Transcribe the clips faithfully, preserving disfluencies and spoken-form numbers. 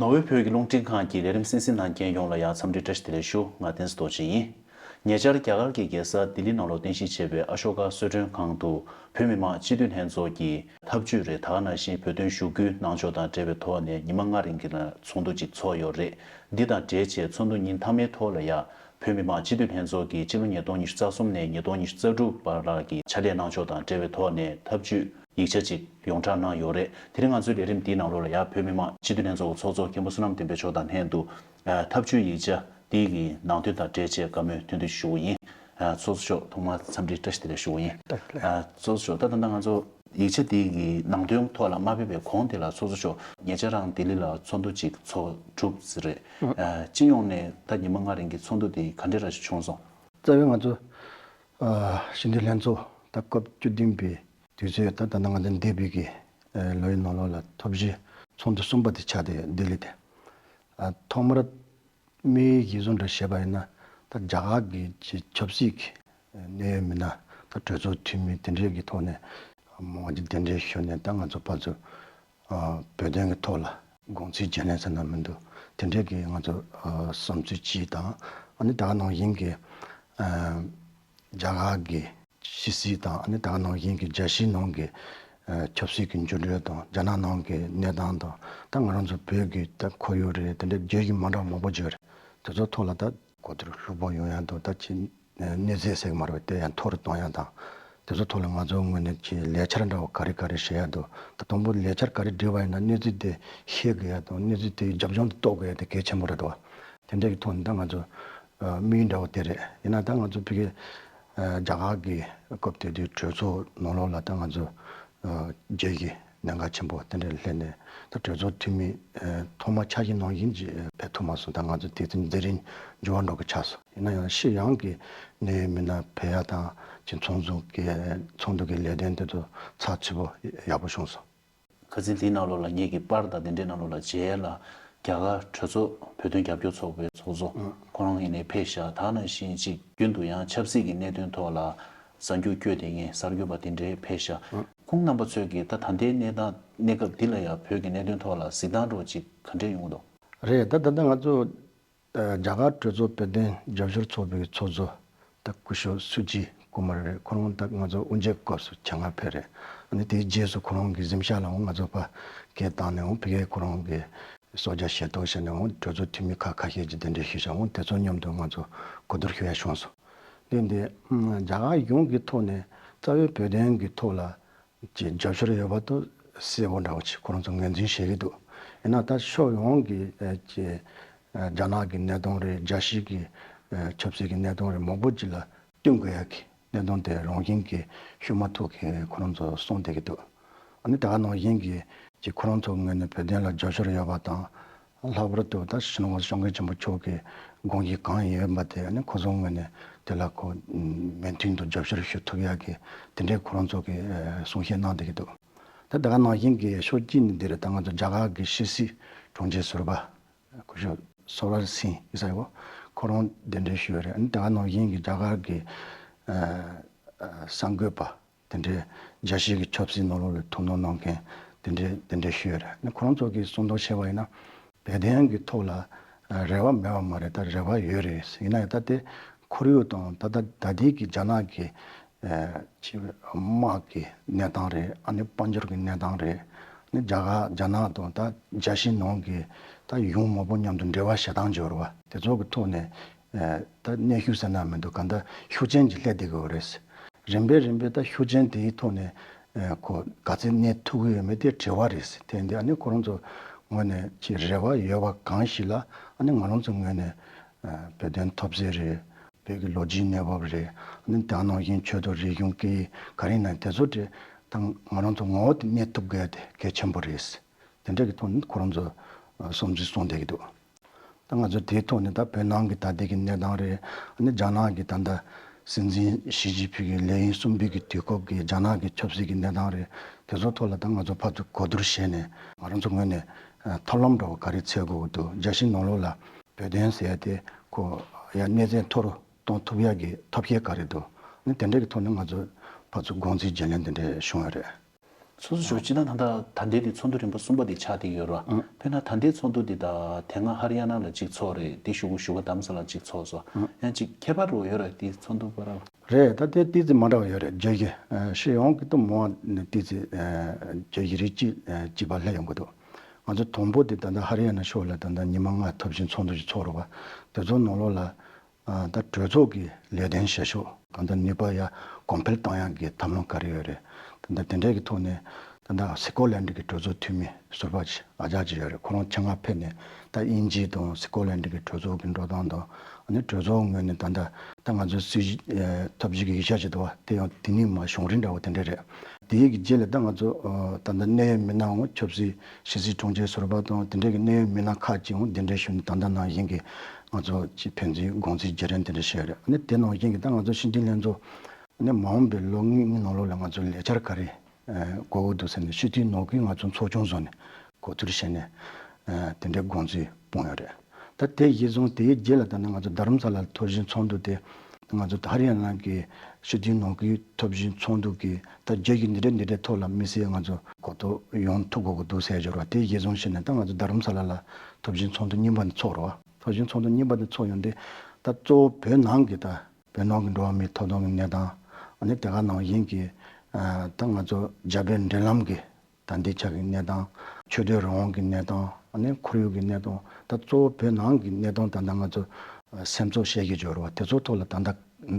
ནོར་ཝེ་བོད་ཀྱི་རླུང་འཕྲིན་ཁང་གི་ལས་རིམ་གསན་གཟིགས་གནང་མཁན་ཡོངས་ལ་ཡང་འཚམས་འདྲི་བཀྲ་ཤིས་བདེ་ལེགས་ཞུ། ང་བསྟན་འཛིན་རྡོ་རྗེ་ཡིན། ཉེ་ཆར་རྒྱ་གར་གྱི་རྒྱལ་ས་ལྡི་ལི་ནང་ལོགས་རྟེན་གཞི་བྱས་པའི་ཨ་ཤོ་ཀ་གསོལ་མགྲོན་ཁང་དུ་བོད་མི་མང་སྤྱི་འཐུས་ལྷན་ཚོགས་ཀྱི་ཐབས་ཇུས་རེད། ད་ག་ནང་བཞིན་བོད་དོན་ཞུ་སྐུལ་གནང་ཕྱོགས་དང་འབྲེལ་བའི་ཐོག་ནས་ཉི་མ་ལྔ་རིང་གི་ཚོགས་འདུ་ཅིག་ཚོགས་ཡོད་རེད། འདི་དང་འབྲེལ་བྱས་ཚོགས་འདུ་ཉིན་མཐའ་མའི་ཐོག་ལ་ཡང་བོད་མི་མང་སྤྱི་འཐུས་ལྷན་ཚོགས་ཀྱིས་ཕྱི་ལོ་ཉིས་སྟོང་ཉི་ཤུ་རྩ་གསུམ་ནས་ཉིས་སྟོང་ཉི་ཤུ་རྩ་དྲུག་བར་ལ་གི་ཕྱག་ལས་གནང་ཕྱོགས་དང་འབྲེལ་བའི་ཐོག་ནས་ཐབས་ཇུས་ཡིག་ཆ་ཅིག་ཡོངས་བསྒྲགས་གནང་ཡོད་རེད། དེ་རིང་ང་ཚོའི་ལས་རིམ་འདིའི་ནང་ལོགས་ལ་ཡང་བོད་མི་མང་སྤྱི་འཐུས་ལྷན་ཚོགས་ཚོགས་གཙོ་མཁན་པོ་བསོད་ནམས་བསྟན་འཕེལ་མཆོག་དང་ལྷན་དུ། ཨ། ཐབས་ཇུས་ཡིག་ཆ་འདི་གི་ནང་དོན་དང་འབྲེལ་བྱས་བཀའ་མོལ་ཐོན་ཐོས་ཞུ་གི་ཡིན། ཨ། ཚོགས་གཙོ་མཆོག་ཐོག་མར་འཚམས་འདྲི་བཀྲ་ཤིས་བདེ་ལེགས་ཞུ་གི་ཡིན། ཨ། ཚོགས་གཙོ་མཆོག་ད་ད་ལྟ་ང་ཚོ་ཡིག་ཆ་འདི་གི་ནང་དོན་ཐོག་ལ་མ་ཕེབས་པའི་གོང་དེ་ལ་ཚོགས་གཙོ་མཆོག་ཉེ་ཆར་རང་ལྡི་ལི་ལ་ཚོགས་འདུ་ཅིག་ཚོགས་གྲུབ་ཟིན་རེད། ཨ། སྤྱི་ཡོངས་ནས་ད་ཉི་མ་ལྔ་རིང་གི་ཚོགས་འདུ་འདི་ག་འདྲ་ར་ཞིག་བྱུང་སོང་། རྩ་བའི་ང་ཚོ་ཨ་སྤྱི་འཐུས་ལྷན་ཚོགས་ད་སྐབས་བཅུ་བདུན་པའི་དུས་ཚོད་ད་ད་ནང་ང་ཚོ་འདས་པའི་གི་ཨ་ལོའི་ནང་ལོགས་ལ་ཐོབ་བཞི་ཚོགས་འདུ་གསུམ་པ་དེ་ཆགས་ཏེ་ལྡི་ལི་དེ། ཨ། ཐོག་མར་དམིགས་ཡུལ་གཞིར་བཟུང་འདྲ་བཤད་པ་ཡིན་ན་ད་རྒྱ་གར་གྱི་ཆབ་སྲིད་ཀྱི་གནད་ཡོད་མི་སྣ་ད་གྲོས་ཚོགས་འཐུས་མི་དེ་འདྲས་ཀྱི་ཐོག་ནས་མང་ཆེ་གདན་འདྲེན་ཞུས་ནས་ད་ང་ཚོ་ཕར་ཚུར་ཨ་བོད་དོན་གྱི་ཐོག་ལ་དགོངས་ཚུལ་བརྗེ་ལེན་ཟེར་ན་མི་འདུག་དེ་འདྲས་ཀྱི་ང་ཚོ་ཨ་བསམ་ཚུལ་གཅིག་དང་། ཨ་ནི་ད་ག་ནང་བཞིན་གྱི་ཨ་རྒྱ་གར་གྱི་ཕྱི་སྲིད་དང་། ཨ་ནི་ད་ག་ནང་བཞིན་གྱི་རྒྱལ་སྤྱིའི་ནང་གི་ཨ་ཆབ་སྲིད་ཀྱི་འགྱུར་འགྲོས་དང་། རྒྱ་ནག་ནང་གི་གནས་སྟངས་དང་། ད་ང་རང་ཚོ་བོད་ཀྱི་ད་ཁོར་ཡུག་རེད། དེ་འདྲའི་རྒྱུ་རྐྱེན་མི་འདྲ་བ་མང་པོ་ཅིག་ཡོད་རེད། དེ་ཚོ་ཐོག་ལ་ད་གོ་བསྡུར་ལྷུག་པོ་ཡོང་ཡ་དང་། ད་ཅི་གནས་ཚད་ཟེར་གྱི་མ་རེད་པ། དེ་ཡང་མཐོ་རུ་གཏོང་ཡ་དང་། དེ་ཚོ་ཐོག་ལ་ང་ཚོའི་ངོས་ནས་ཅི་ལས་འཆར་འདྲ་བ་ག་རེ་ག་རེ་བྱེད་ཡ་འདུག་ད་དང་པོ་ལས་འཆར་ག་རེ་སྒྲིག་པ་ཡིན་ན་གནས་ཚུལ་དེ་ཤེས་དགོས་ཡ་དང་། གནས་ཚུལ་དེའི་རྒྱབ་ལྗོངས་དེ་རྟོགས་དགོས་ཡ་དེ་གལ་ཆེན་པོ་རེད་འདུག་དེ་འདྲ་གི་ཐོག་ནས་ད་ང་ཚོ་ཨ་དམིགས་ཡུལ་འདྲ་བོ་དེ་རེད། ཡིན་ན་ཡང་ད་ང་ཚོ་ཕ་གི་ཨ་རྒྱ་གར་གྱི་སྐབས་དེ་དུས་གྲོས་ཚོགས་ནང་ལོགས་ལ་ད་ང་ཚོ་ཨ་རྒྱ་གི་གནད་འགག་ཆེན་པོ་དེ་འདྲ་སླེབས་ནས། ད་གྲོས་ཚོགས་འཐུས་མི་ཨ་ཐོག་མ་འཆར་གཞི་ནང་བཞིན་ཅིག་ཕེབས་ཐུབ་མ་སོང་། ད་ང་ཚོ་དེ་ཚོ་མཛད་རིམ་འགྱུར་བ་འགྲོ་གི་ཆགས་སོང་། ཡིན་ན་ཡང་ཕྱི་ཡོང་གི་གནད་ཡོད་མི་སྣ་ཕེབས་ཡ་དང་། ཅིག་ཚོགས་འཛུགས་ཀྱི་ཚོགས་འདུ་གི་ལས་དོན་དེ་ཚོ་ཚགས་ཚུད་པོ་ཡག་པོ་བྱུང་སོང་། ཁ་སང་དེའི་ནང་ལོགས་ལ་ངེད་ཀྱི་པར་དང་དེ་འདྲའི་ནང་ལོགས་ལ་མཇལ་ཡ་ལ། རྒྱ་གར་གྲོས་ཚོགས་བོད་དོན་རྒྱབ་སྐྱོར་ཚོགས་པའི་ཚོགས་གཙོ་ཨང་ཁོ་རང་ཡིན་ནའི་ཕེབས་ཤག་ད་ག་ནང་བཞིན་ཅིག་རྒྱུན་དུ་ཡང་ཆབ་སྲིད་ཀྱི་གནད་དོན་ཐོག་ལ་གསར་འགྱུར་བསྐྱོད་བསྡད་མཁན་གསར་འགོད་པ་དེ་འདྲའི་ཕེབས་ཤག་ཨང་། ཁོང་རྣམ་པ་ཚོས་ཀྱིས་ད་ད་ལྟའི་གནས་སྟངས་གནས་སྐབས་འདི་ལ་ཡང་བོད་ཀྱི་གནད་དོན་ཐོག་ལ་གཟིགས་སྟངས་འདྲ་བོ་ཅིག་ག་འདྲས་ཡོང་གི་འདུག་རེད། ད་ད་ལྟ་ང་ཚོ་ཨ་རྒྱ་གར་གྲོས་ཚོགས་བོད་དོན་རྒྱབ་སྐྱོར་ཚོགས་པའི་ཚོགས་གཙོ་ད་སྐུ་ཞབས་སུ་ཅི་ཀུ་མར་རེད། ཁོ་རང་ད་ང་ཚོ་དབུ་འབྱེད་སྐབས་སུ་ཆེད་མངགས་ཕེབས་རེད། ཨ་ནི་དེའི་རྗེས་སུ་ཁོ་རང་གི་གཟིམ་ཤག་ལའང་ང་ཚོ་ཕར་སྐད་བཏང་ནས་འོང་། ཕ་གིར་ཁོ་རང་གི་གསོལ་ཇ་བཞེས་ཐོག་བྱས་ནས་འོང་། གྲོས་ཚོགས་འཐུས་མི་ཁག་ཁ་ཤས་ཀྱིས་གདན་འདྲེན་ཞུས་ཤག་འོང་། དེ་ཚོ་མཉམ་དུ་ང་ཚོ་གོ་བསྡུར་ཞུ་ཡ་བྱུང་སོང་། དེ་འདི་ཨ་རྒྱ་གར་གཞུང་གི་ཐོག་ནས་རྩ་བའི་བོད་དོན་གྱི་ཐོག་ལ་ཅིག་རྒྱབ་སྐྱོར་ཡོད་པ་དེ་གསལ་པོ་འདྲ་བོ་ཅིག་ཁོ་རང་ཚོ་ངོས་འཛིན་བྱེད་ཀྱི་འདུག་ཡིན་ན་ད་ཕྱོགས་ཡོངས་ཀྱི་ཨ་ཅིག་ཨ་རྒྱ་ནག་གི་གནད་དོན་རེད། རྒྱལ་སྤྱིའི་གི་ཨ་ཆབ་སྲིད་ཀྱི་གནད་དོན་རེད། མང་པོ་ཅིག་ལ་བསྟུན་དགོས་ཡ་གི་གནད་དོན་དེ་རང་བཞིན་གྱིས་ཤུགས་མ་ཐུག་གི་ཁོ་རང་ཚོ་གསུངས་བསྡད་ཀྱི་འདུག་ཨ་ནི་ད་ག་ནང་བཞིན་གྱི་ཅིག་ཁོ་རང་ཚོའི་ངོས་ནས་བོད་དོན་ལ་རྒྱབ་སྐྱོར་ཡོད་པ་དང་། ལྷག་པར་དུ་ད་སྤྱི་ནོར་༸གོང་ས་༸སྐྱབས་མགོན་ཆེན་པོ་མཆོག་གི་དགོངས་གཞི་གང་ཡིན་པ་དེ་ཨ་ནི་ཁོ་ཚོའི་ངོས་ནས་དེ་ལ་ཁོ་མོས་མཐུན་དང་རྒྱབ་སྐྱོར་ཞུ་ཐུབ་ཡ་གི་དེ་འདྲའི་ཁོ་རང་ཚོ་གི་ཨ་གསུང་བཤད་གནང་བསྡད་ཀྱི་འདུག་ད་ད་ག་ནང་བཞིན་གྱི་ཕྱོགས་གཅིག་ནས་འདིར་ད་ང་ཚོ་རྒྱ་གར་གྱི་ཕྱི་སྲིད་དྲུང་ཆེ་ཟུར་པ་སྐུ་ཞབས་སོ་ར་སིང་ཡིན་ས་ཡོད། ཁོ་རང་གདན་འདྲེན་ཞུས་ཡོད་རེད། ཨ་ནི་ད་ག་ནང་བཞིན་གྱི་རྒྱ་གར་གྱི་ཨ་ཨ་གསར་འགོད་པ་དེ་འདྲའི་རྒྱལ་སྤྱིའི་གི་ཆབ་སྲིད་ནང་ལོགས་ལ་ཐུགས་སྣང་གནང་མཁན་དེ་འདྲའི་གདན་འདྲེན་ཞུས་ཡོད་རེད། ཨ་ནི་ཁོ་རང་ཚོ་གིས་གསུང་དོན་བྱས་པ་ཡིན་ན། བོད་དོན་གྱི་ཐོག་ལ་ཨ་རེ་བ་མེད་པ་མ་རེད། ད་རེ་བ་ཡོད་རེད། ཡིན་ན་ཡང་ད་དེ་ཁོར་ཡུག་དང་ད་ལྟ་ད་ལྟའི་གི་རྒྱ་ནག་གི་ཨ་ཅིག་དམག་གི་གནས་སྟངས་རེད། ཨ་ནི་དཔལ་འབྱོར་གྱི་གནས་སྟངས་རེད། ཨ་ནི་རྒྱ་གར་རྒྱ་ནག་དང་ད་རྒྱལ་སྤྱིའི་ནང་གི་ད་གཞུང་མང་པོ་མཉམ་དུ་འབྲེལ་བ་བྱེད་སྟངས་འབྱོར་བ་དེ་ཚོ་གི་ཐོག་ནས་ཨ་ད་གནོན་ཤུགས་ཟེར་ན་མི་འདུག་ག་ད་ཤུགས་རྐྱེན་ཅིག་སླེབས་བསྡད་ཀྱི་ཡོད་རེད། རིམ་པས་རིམ་པས་ད་ཤུགས་རྐྱེན་དེའི་ཐོག་ནས་ཨ་ཁོ་ག་ཚད་གནས་ཐུབ་ཀྱི་ཡོད་མེད་དེ་དྲི་བ་རེད། དེ་འདི་ཨ་ནི་ཁོ་རང་ཚོ་ངོས་ནས་ཅིག་རེ་བ་ཡོད་པ་གང་ཞིག་ལ་ཨ་ནི་ང་རང་ཚོ་ངོས་ནས་ཨ་བོད་དོན་ཐོབ་ཚད་རེད། བོད་ཀྱི་ལོ་རྒྱུས་གནས་བབ་རེད། ཨ་ནི་ད་ནང་བཞིན་ཆོས་དང་རིག་གཞུང་སྐད་ཡིག་ག་རེ་ཡིན་ན་དེ་ཚོ་དེ་ད་ང་རང་ཚོ་ངོ་བོ་དེ་གནས་ཐུབ་དགོས་དེ་གལ་ཆེན་པོ་རེད། དེ་འདྲ་གི་ཐོག་ནས་ཁོ་རང་ཚོ་བསམ་ཚུལ་གསུངས་བསྡད་ཀྱི་འདུག་ད་ང་ཚོ་དེའི་ཐོག་ནས་ད་བོད་ནང་གི་ད་ལྟའི་གི་གནས་སྟངས་རེད། ཨ་ནི་རྒྱ་ནག་གི་ད་ལྟ་སྲིད་འཛིན་ཞི་ཅིན་ཕིང་གི་ལས་ཡུན་གསུམ་པའི་གི་དུས་སྐབས་ཀྱི་རྒྱ་ནག་གི་ཆབ་སྲིད་ཀྱི་གནས་སྟངས་རེད། དེ་ཚོ་ཐོག་ལ་ད་ང་ཚོ་ཕར་ཚུར་གོ་བསྡུར་བྱས་ནས་ང་རང་ཚོ་ངོས་ནས་ཨ་ཐབས་ལམ་འདྲ་བོ་ག་རེ་འཚོལ་དགོས་ཀྱི་འདུག་རྒྱལ་སྤྱིའི་ནང་ལོགས་ལ་བོད་དོན་ཟེར་ཡ་དེ་ཁོ་ཡ་གནས་ཚད་མཐོ་རུ་གཏོང་ཐུབ་ཡ་གི་ཐབས་ཤེས་ག་རེ་འདུག་ཨ་ནི་དེ་འདྲ་གི་ཐོག་ནས་ང་ཚོ་ཕར་ཚུར་དགོངས་ཚུལ་བརྗེ་ལེན་དེ་འདྲ་བྱུང་ཡོད་རེད། སོ་སོ་ཞོག་སྤྱི་བཏང་ད་ལྟ་ད་ལྟའི་དེ་ཚོགས་འདུ་རིམ་པ་གསུམ་པ་དེ་ཆགས་བསྡད་ཡོད་ར། ཨང་། དཔེར་ན་ད་ལྟའི་ཚོགས་འདུ་དེ་ད་དེ་སྔ་ཧ་རི་ཡ་ན་ལ་གཅིག་ཚོགས་རེད། དེ་གཞུག་གུ་བཞུགས་སྒར་དྷ་རམ་ས་ལ་གཅིག་ཚོགས་སོང་། ཨང་། ཡང་གཅིག་ཁྱད་པར་རུ་ཡོད་ར་དེ་ཚོགས་འདུ་བར། རེད། ད་དེ་ཏི་ཙི་མ་འདྲ་བ་ཡོད་རེད། རྒྱ་གཞི་ཨ་སྤྱི་ཡོངས་ཀྱི་ཏུ་མོ་ནི་ཏི་ཙི་ཨ་རྒྱ་གཞི་རིགས་གཅིག་ཨ་གཅིག་པ་སླེབས་ཡོང་གི་འདུག་ང་ཚོ་དང་པོ་དེ་ད་ལྟ་ཧ་རི་ཡ་ན་ཕྱོགས་ལ་ད་ལྟ་ཉི་མ་ལྔ་ཐོབ་ཆེན་ཚོགས་འདུ་ཞིག་ཚོགས་རོགས་པ། དེ་ཚོ་ནང་ལོགས་ལ་ཨ་ད་གྲོས་ཚོགས་ཀྱི་ལས་དོན་བྱེད་ཕྱོགས་གང་ལྟར་ནུས་པ་ཡ་གོང་འཕེལ་གཏོང་ཡག་གི་ཐབས་ལམ་ག་རེ་ཡོད་རེད། ད་ལྟ་དེ་འདྲའི་གི་ཐོག་ནས་ད་ལྟ་སི་ཀོ་ལན་ཌི་གི་གྲོས་ཚོགས་འཐུས་མི་ཟུར་པ་ཅིག་ཨ་ཅག་ཅིག་ཡོད་རེད། ཁོ་རང་ཆ་ང་ཕེབས་ནས་ད་དབྱིན་ཇི་དང་སི་ཀོ་ལན་ཌི་གི་གྲོས་ཚོགས་ཀྱི་འགྲོ་སྟངས་དང་ཨ་ནི་གྲོས་ཚོགས་ངོས་ནས་ད་ལྟ་ད་ང་ཚོའི་སྲིད་ཨ་ཐབས་ཇུས་ཀྱི་ཡིག་ཆ་ཅིག་འདུག་བ། དེ་ཡང་དེ་ནི་མ་གཞུང་རིང་འདྲ་བོ་དེ་འདྲ་རེད། དེའི་གི་རྗེས་ལ་ད་ང་ཚོ་ཨ་ད་ལྟ་གནད་ཡོད་མི་སྣ་འོང་ཆབ་སྲིད་ཕྱི་སྲིད་དྲུང་ཆེ་ཟུར་པ་དང་དེ་འདྲའི་གི་གནད་ཡོད་མི་སྣ་ཁག་ཅིག་འོང་དེ་འདྲའི་ཞུ་ནས་ད་ལྟ་ནང་བཞིན་གི་ང་ཚོ་ཅིག་ཕན་ཚུན་དགོངས་ཚུལ་བརྗེ་རན་དེ་འདྲ་བྱས་རེད། ཨ་ནི་དེ་ནང་བཞིན་གི་ད་ང་ཚོ་སྤྱི་འཐུས་ལྷན་ཚོགས་ཨ་ནི་མ་འོངས་པའི་ལོ་ལྔའི་ནང་ལོགས་ལ་ང་ཚོ་ལས་འཆར་ག་རེ་ཨ་དགོས་ཀྱི་འདུག་ཟེར་ནས་སྤྱི་འཐུས་ནང་ཁུལ་ང་ཚོ་ཚོགས་ཆུང་བཟོས་ནས་གོ་བསྡུར་བྱས་ནས་ཨ་དེ་འདྲའི་དགོངས་ཚུལ་སྤུངས་ཡོད་རེད། ད་དེ་གཞི་བཟུང་དེའི་རྗེས་ལ་ད་ནི་ང་ཚོ་རྡ་རམ་ས་ལ་ཐོབ་ཆེན་ཚོགས་འདུ་དེ་ང་ཚོ་ད་ཧ་རི་ཡ་ན་གི་སྤྱི་འཐུས་ནང་ཁུལ་ཐོབ་ཆེན་ཚོགས་འདུ་གི་ད་རྒྱ་གཞུང་འདི་འདྲ་འདི་འདྲའི་ཐོག་ལ་དམིགས་བསལ་ང་ཚོ་གོ་རྟོགས་ཡོང་ཐུབ་དགོས་ཀྱི་འདུག་ཟེར་འབྱོར་བ་དེ་གཞི་བཟུང་བྱས་ནས་ད་ང་ཚོ་རྡ་རམ་ས་ལ་ལ་ཐོབ་ཆེན་ཚོགས་འདུ་གཉིས་པ་འདི་ཚོགས་རོགས། ཐོབ་ཆེན་ཚོགས་འདུ་གཉིས་པ་འདི་ཚོགས་ཡོང་དུས་ད་གཙོ་བོ་བོད་ནང་གི་ད་བོད་ནང་གི་འགྲོ་བ་མིའི་ཐོབ་ཐང་གི་གནས་སྟངས་ཨ་ནི་དེ་ག་ནང་བཞིན་གྱི་ཨ་ད་ང་ཚོ་རྒྱ་བོད་འབྲེལ་ལམ་གྱི་ད་ལྟའི་ཆ་གི་གནས་སྟངས། ཆོས་དད་རང་དབང་གི་གནས་སྟངས། ཨ་ནི་ཁོར་ཡུག་གི་གནས་སྟངས། ད་གཙོ་བོ་བོད་ནང་གི་གནས་སྟངས་ད་ལྟ་ང་ཚོ་སེམས་ཚོར་བཤད་ཀྱི་འབྱོར་བ་དེ་ཚོ་ཐོག་ལ་ད་ལྟ་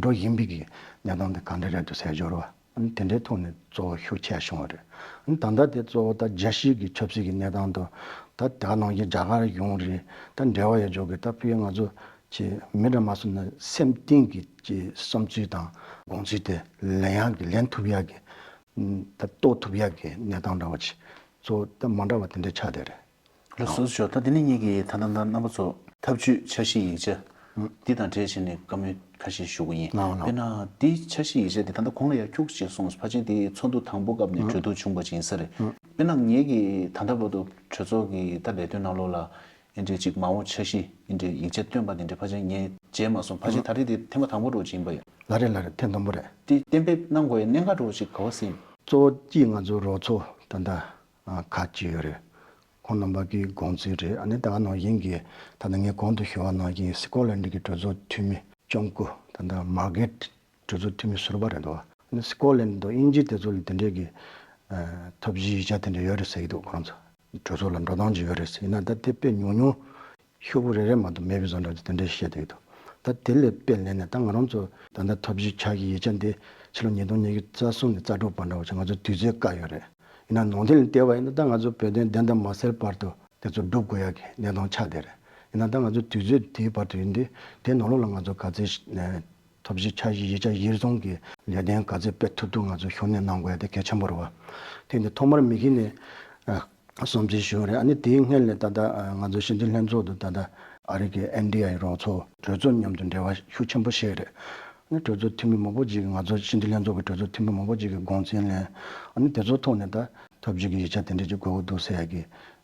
འགྲོ་བཞིན་པའི་གི་གནས་སྟངས་དེ་ག་འདྲ་རེད་འདུག་ཟེར་འབྱོར་བ། ཨ་ནི་དེ་འདྲའི་ཐོག་ནས་གཙོ་བོ་ཤུགས་ཆེ་བྱུང་བ་རེད། ཨ་ནི་ད་ལྟ་དེ་གཙོ་བོ་ད་རྒྱལ་སྤྱིའི་གི་ཆབ་སྲིད་ཀྱི་གནས་སྟངས་དང་། ད་དེ་ག་ནང་བཞིན་རྒྱ་གར་ཡོང་རེད། ད་འབྲེལ་བ་ཡོད་འཇོག་གི་ད་ཕ་གི་ང་ཚོ་ཅི་མི་འདྲ་མ་སོང་ན་སེམས་གཏིང་གི་ཅི་བསམ་ཚུལ་དང་དགོངས་ཚུལ་དེ་ལེན་ཡག་གི་ལེན་ཐུབ་ཡག་གི་ད་རྟོགས་ཐུབ་ཡག་གི་གནས་སྟངས་འདྲ་བ་ཅིག་གཙོ་བོ་ད་མ་འདྲ་བ་དེ་འདྲ་ཆགས་བསྡད་རེད། ལགས་སོ་ཞོ། ད་དེ་ནས་ངེད་ཀྱིས་ད་ལྟ་ད་རྣམ་པ་ཚོ་ཐབས་ཇུས་འཆར་གཞི་ཡིག་ཆ་འདི་དང་འབྲེལ་བྱས་ནས་བཀའ་མོལ་ཁ་ཤས་ཞུ་གི་ཡིན། ལགས་ལགས། དཔེར་ན་འདི་འཆར་གཞི་ཡིག་ཆ་འདི་ད་ལྟ་གོང་ལ་ཡར་འཁྱུག་ཅིག་སོང་། ཕལ་ཆེར་འདི་ཚོགས་འདུ་དང་པོ་སྐབས་ནས་གྲོས་བསྡུར་བྱུང་བ་ཅིག་ཡིན་ས་རེད། དཔེར་ན་ངེད་ཀྱིས་ད་ལྟ་བར་དུ་གྲོས་ཚོགས་ཀྱི་ད་ལས་དོན་ནང་ལོགས་ལ་ཨེ་འདྲས་ཅིག་མ་འོངས་འཆར་གཞི་ཨེ་འདྲས་ཡིག་ཆ་བཏོན་པ་འདི་འདྲས་ཕལ་ཆེར་ངས་མཇལ་མ་སོང་། ཕལ་ཆེར་ད་རེས་འདི་ཐེངས་མ་དང་པོ་འདྲ་བོ་ཅིག་ཡིན་པ་ཡིན། ལགས་རེད་ལགས་རེད། ཐེངས་དང་པོ་རེད། འདི་གཏན་འབེབས་གནང་དགོས་ཡ་གནད་འགག་འདྲ་བོ་ཅིག་ག་བ་ཟིན། གཙོ་བོ་གཅིག་ང་ཚོ་རོགས་ཚོགས་ད་ལྟ་ཨ་ཁག་ཅིག་ཡོད་རེད། ཁོང་རྣམ་པ་གི་དགོངས་ཚུལ་རེད། ཨ་ནི་ད་ག་ནང་བཞིན་གྱི་ད་ལྟ་ངས་གོང་དུ་ཞུས་པ་ནང་བཞིན་སི་ཀོ་ལན་ཌི་གི་གྲོས་ཚོགས་འཐུས་མི་ལྕམ་སྐུ་ད་ལྟ་མར་གྷེ་རེཊ་གྲོས་ཚོགས་འཐུས་མི་ཟུར་པ་རེད་འདུག་ཨ་ནི་སི་ཀོ་ལན་ཌི་དང་དབྱིན་ཇི་དེ་ཚོ་ལ་དེ་འདྲས་ཀྱི་ཨ་ཐབས་ཇུས་ཡིག་ཆ་དེ་འདྲས་ཡོད་རེད་ཟེར་གྱི་འདུག་ཁོ་རང་ཚོ་གྲོས་ཚོགས་ལ་འགྲོ་སྟངས་ཅིག་ཡོད་རེད་ཟེར། ཡིན་ན་ད་དེ་དཔེ་ཉུང་ཉུང་ཤོག་བུ་རེ་རེ་མ་གཏོགས་མེད་པའི་བཟོ་འདྲ་ཅིག་དེ་འདྲས་བཤད་བསྡད་ཀྱི་འདུག་ད་དེ་ལས་དཔེ་ལེན་ནས་ད་ང་རང་ཚོ་ད་ལྟ་ཐབས་ཇུས་འཆར་གཞི་ཡིག་ཆ་འདི་ཕྱི་ལོ་ཉིས་སྟོང་ཉི་ཤུ་རྩ་གསུམ་ནས་རྩ་དྲུག་བར་འདྲ་བོ་ཅིག་ང་ཚོ་དུས་ཚོད་བཀག་ཡོད་རེད། ཡིན་ན་ནང་དོན་ལ་བལྟས་པ་ཡིན་ན་ད་ང་ཚོ་བོད་དོན་བདེན་དང་མ་སེལ་བར་དུ་དེ་ཚོ་སྒྲུབ་དགོས་ཡག་གི་གནས་སྟངས་ཆགས་བསྡད་རེད། ཡིན་ན་ད་ང་ཚོ་དུས་ཚོད་དེའི་བར་དུ་ཡིན་དུས་དེ་ནང་ལོགས་ལ་ང་ཚོ་ག་ཚོད་ནས་ཐབས་ཇུས་འཆར་གཞི་ཡིག་ཆ་གཞིར་བཟུང་གི་ལས་དོན་ག་ཚོད་སྤེལ་ཐུབ་ཐུབ་ང་ཚོ་ཤུགས་སྣོན་གནང་དགོས་ཡ་དེ་གལ་ཆེན་པོ་རེད་བ། དེ་ཡིན་དུས་ཐོག་མར་མི་གི་ནས་ཨ་བསམ་ཚུལ་ཞུ་རེད། ཨ་ནི་དེའི་སྔོན་ལ་ད་ལྟ་ཨ་ང་ཚོ་སྤྱི་འཐུས་ལྷན་ཚོགས་དུ་ད་ལྟ་ཨ་རི་གི་ཨེན་ཌི་ཨའི་རོགས་ཚོགས་གྲོས་ཚོགས་མཉམ་དུ་འབྲེལ་བ་ཤུགས་ཆེན་པོ་བྱས་རེད། ཨ་ནི་གྲོས་ཚོགས་འཐུས་མི་མང་པོ་ཅིག་གིས་ང་ཚོ་སྤྱི་འཐུས་ལྷན་ཚོགས་ཀྱི་གྲོས་ཚོགས་འཐུས་མི་མང་པོ་ཅིག་གིས་དགོངས་ཚུལ་ལེན། ཨ་ནི་དེ་ཚོ་ཐོག་ནས་ད་ཐབས་ཇུས་ཀྱི་ཡིག་ཆ་དེ་འདྲ་ཅིག་དགོས་ཀྱི་འདུག་ཟེར་ཡ་གི་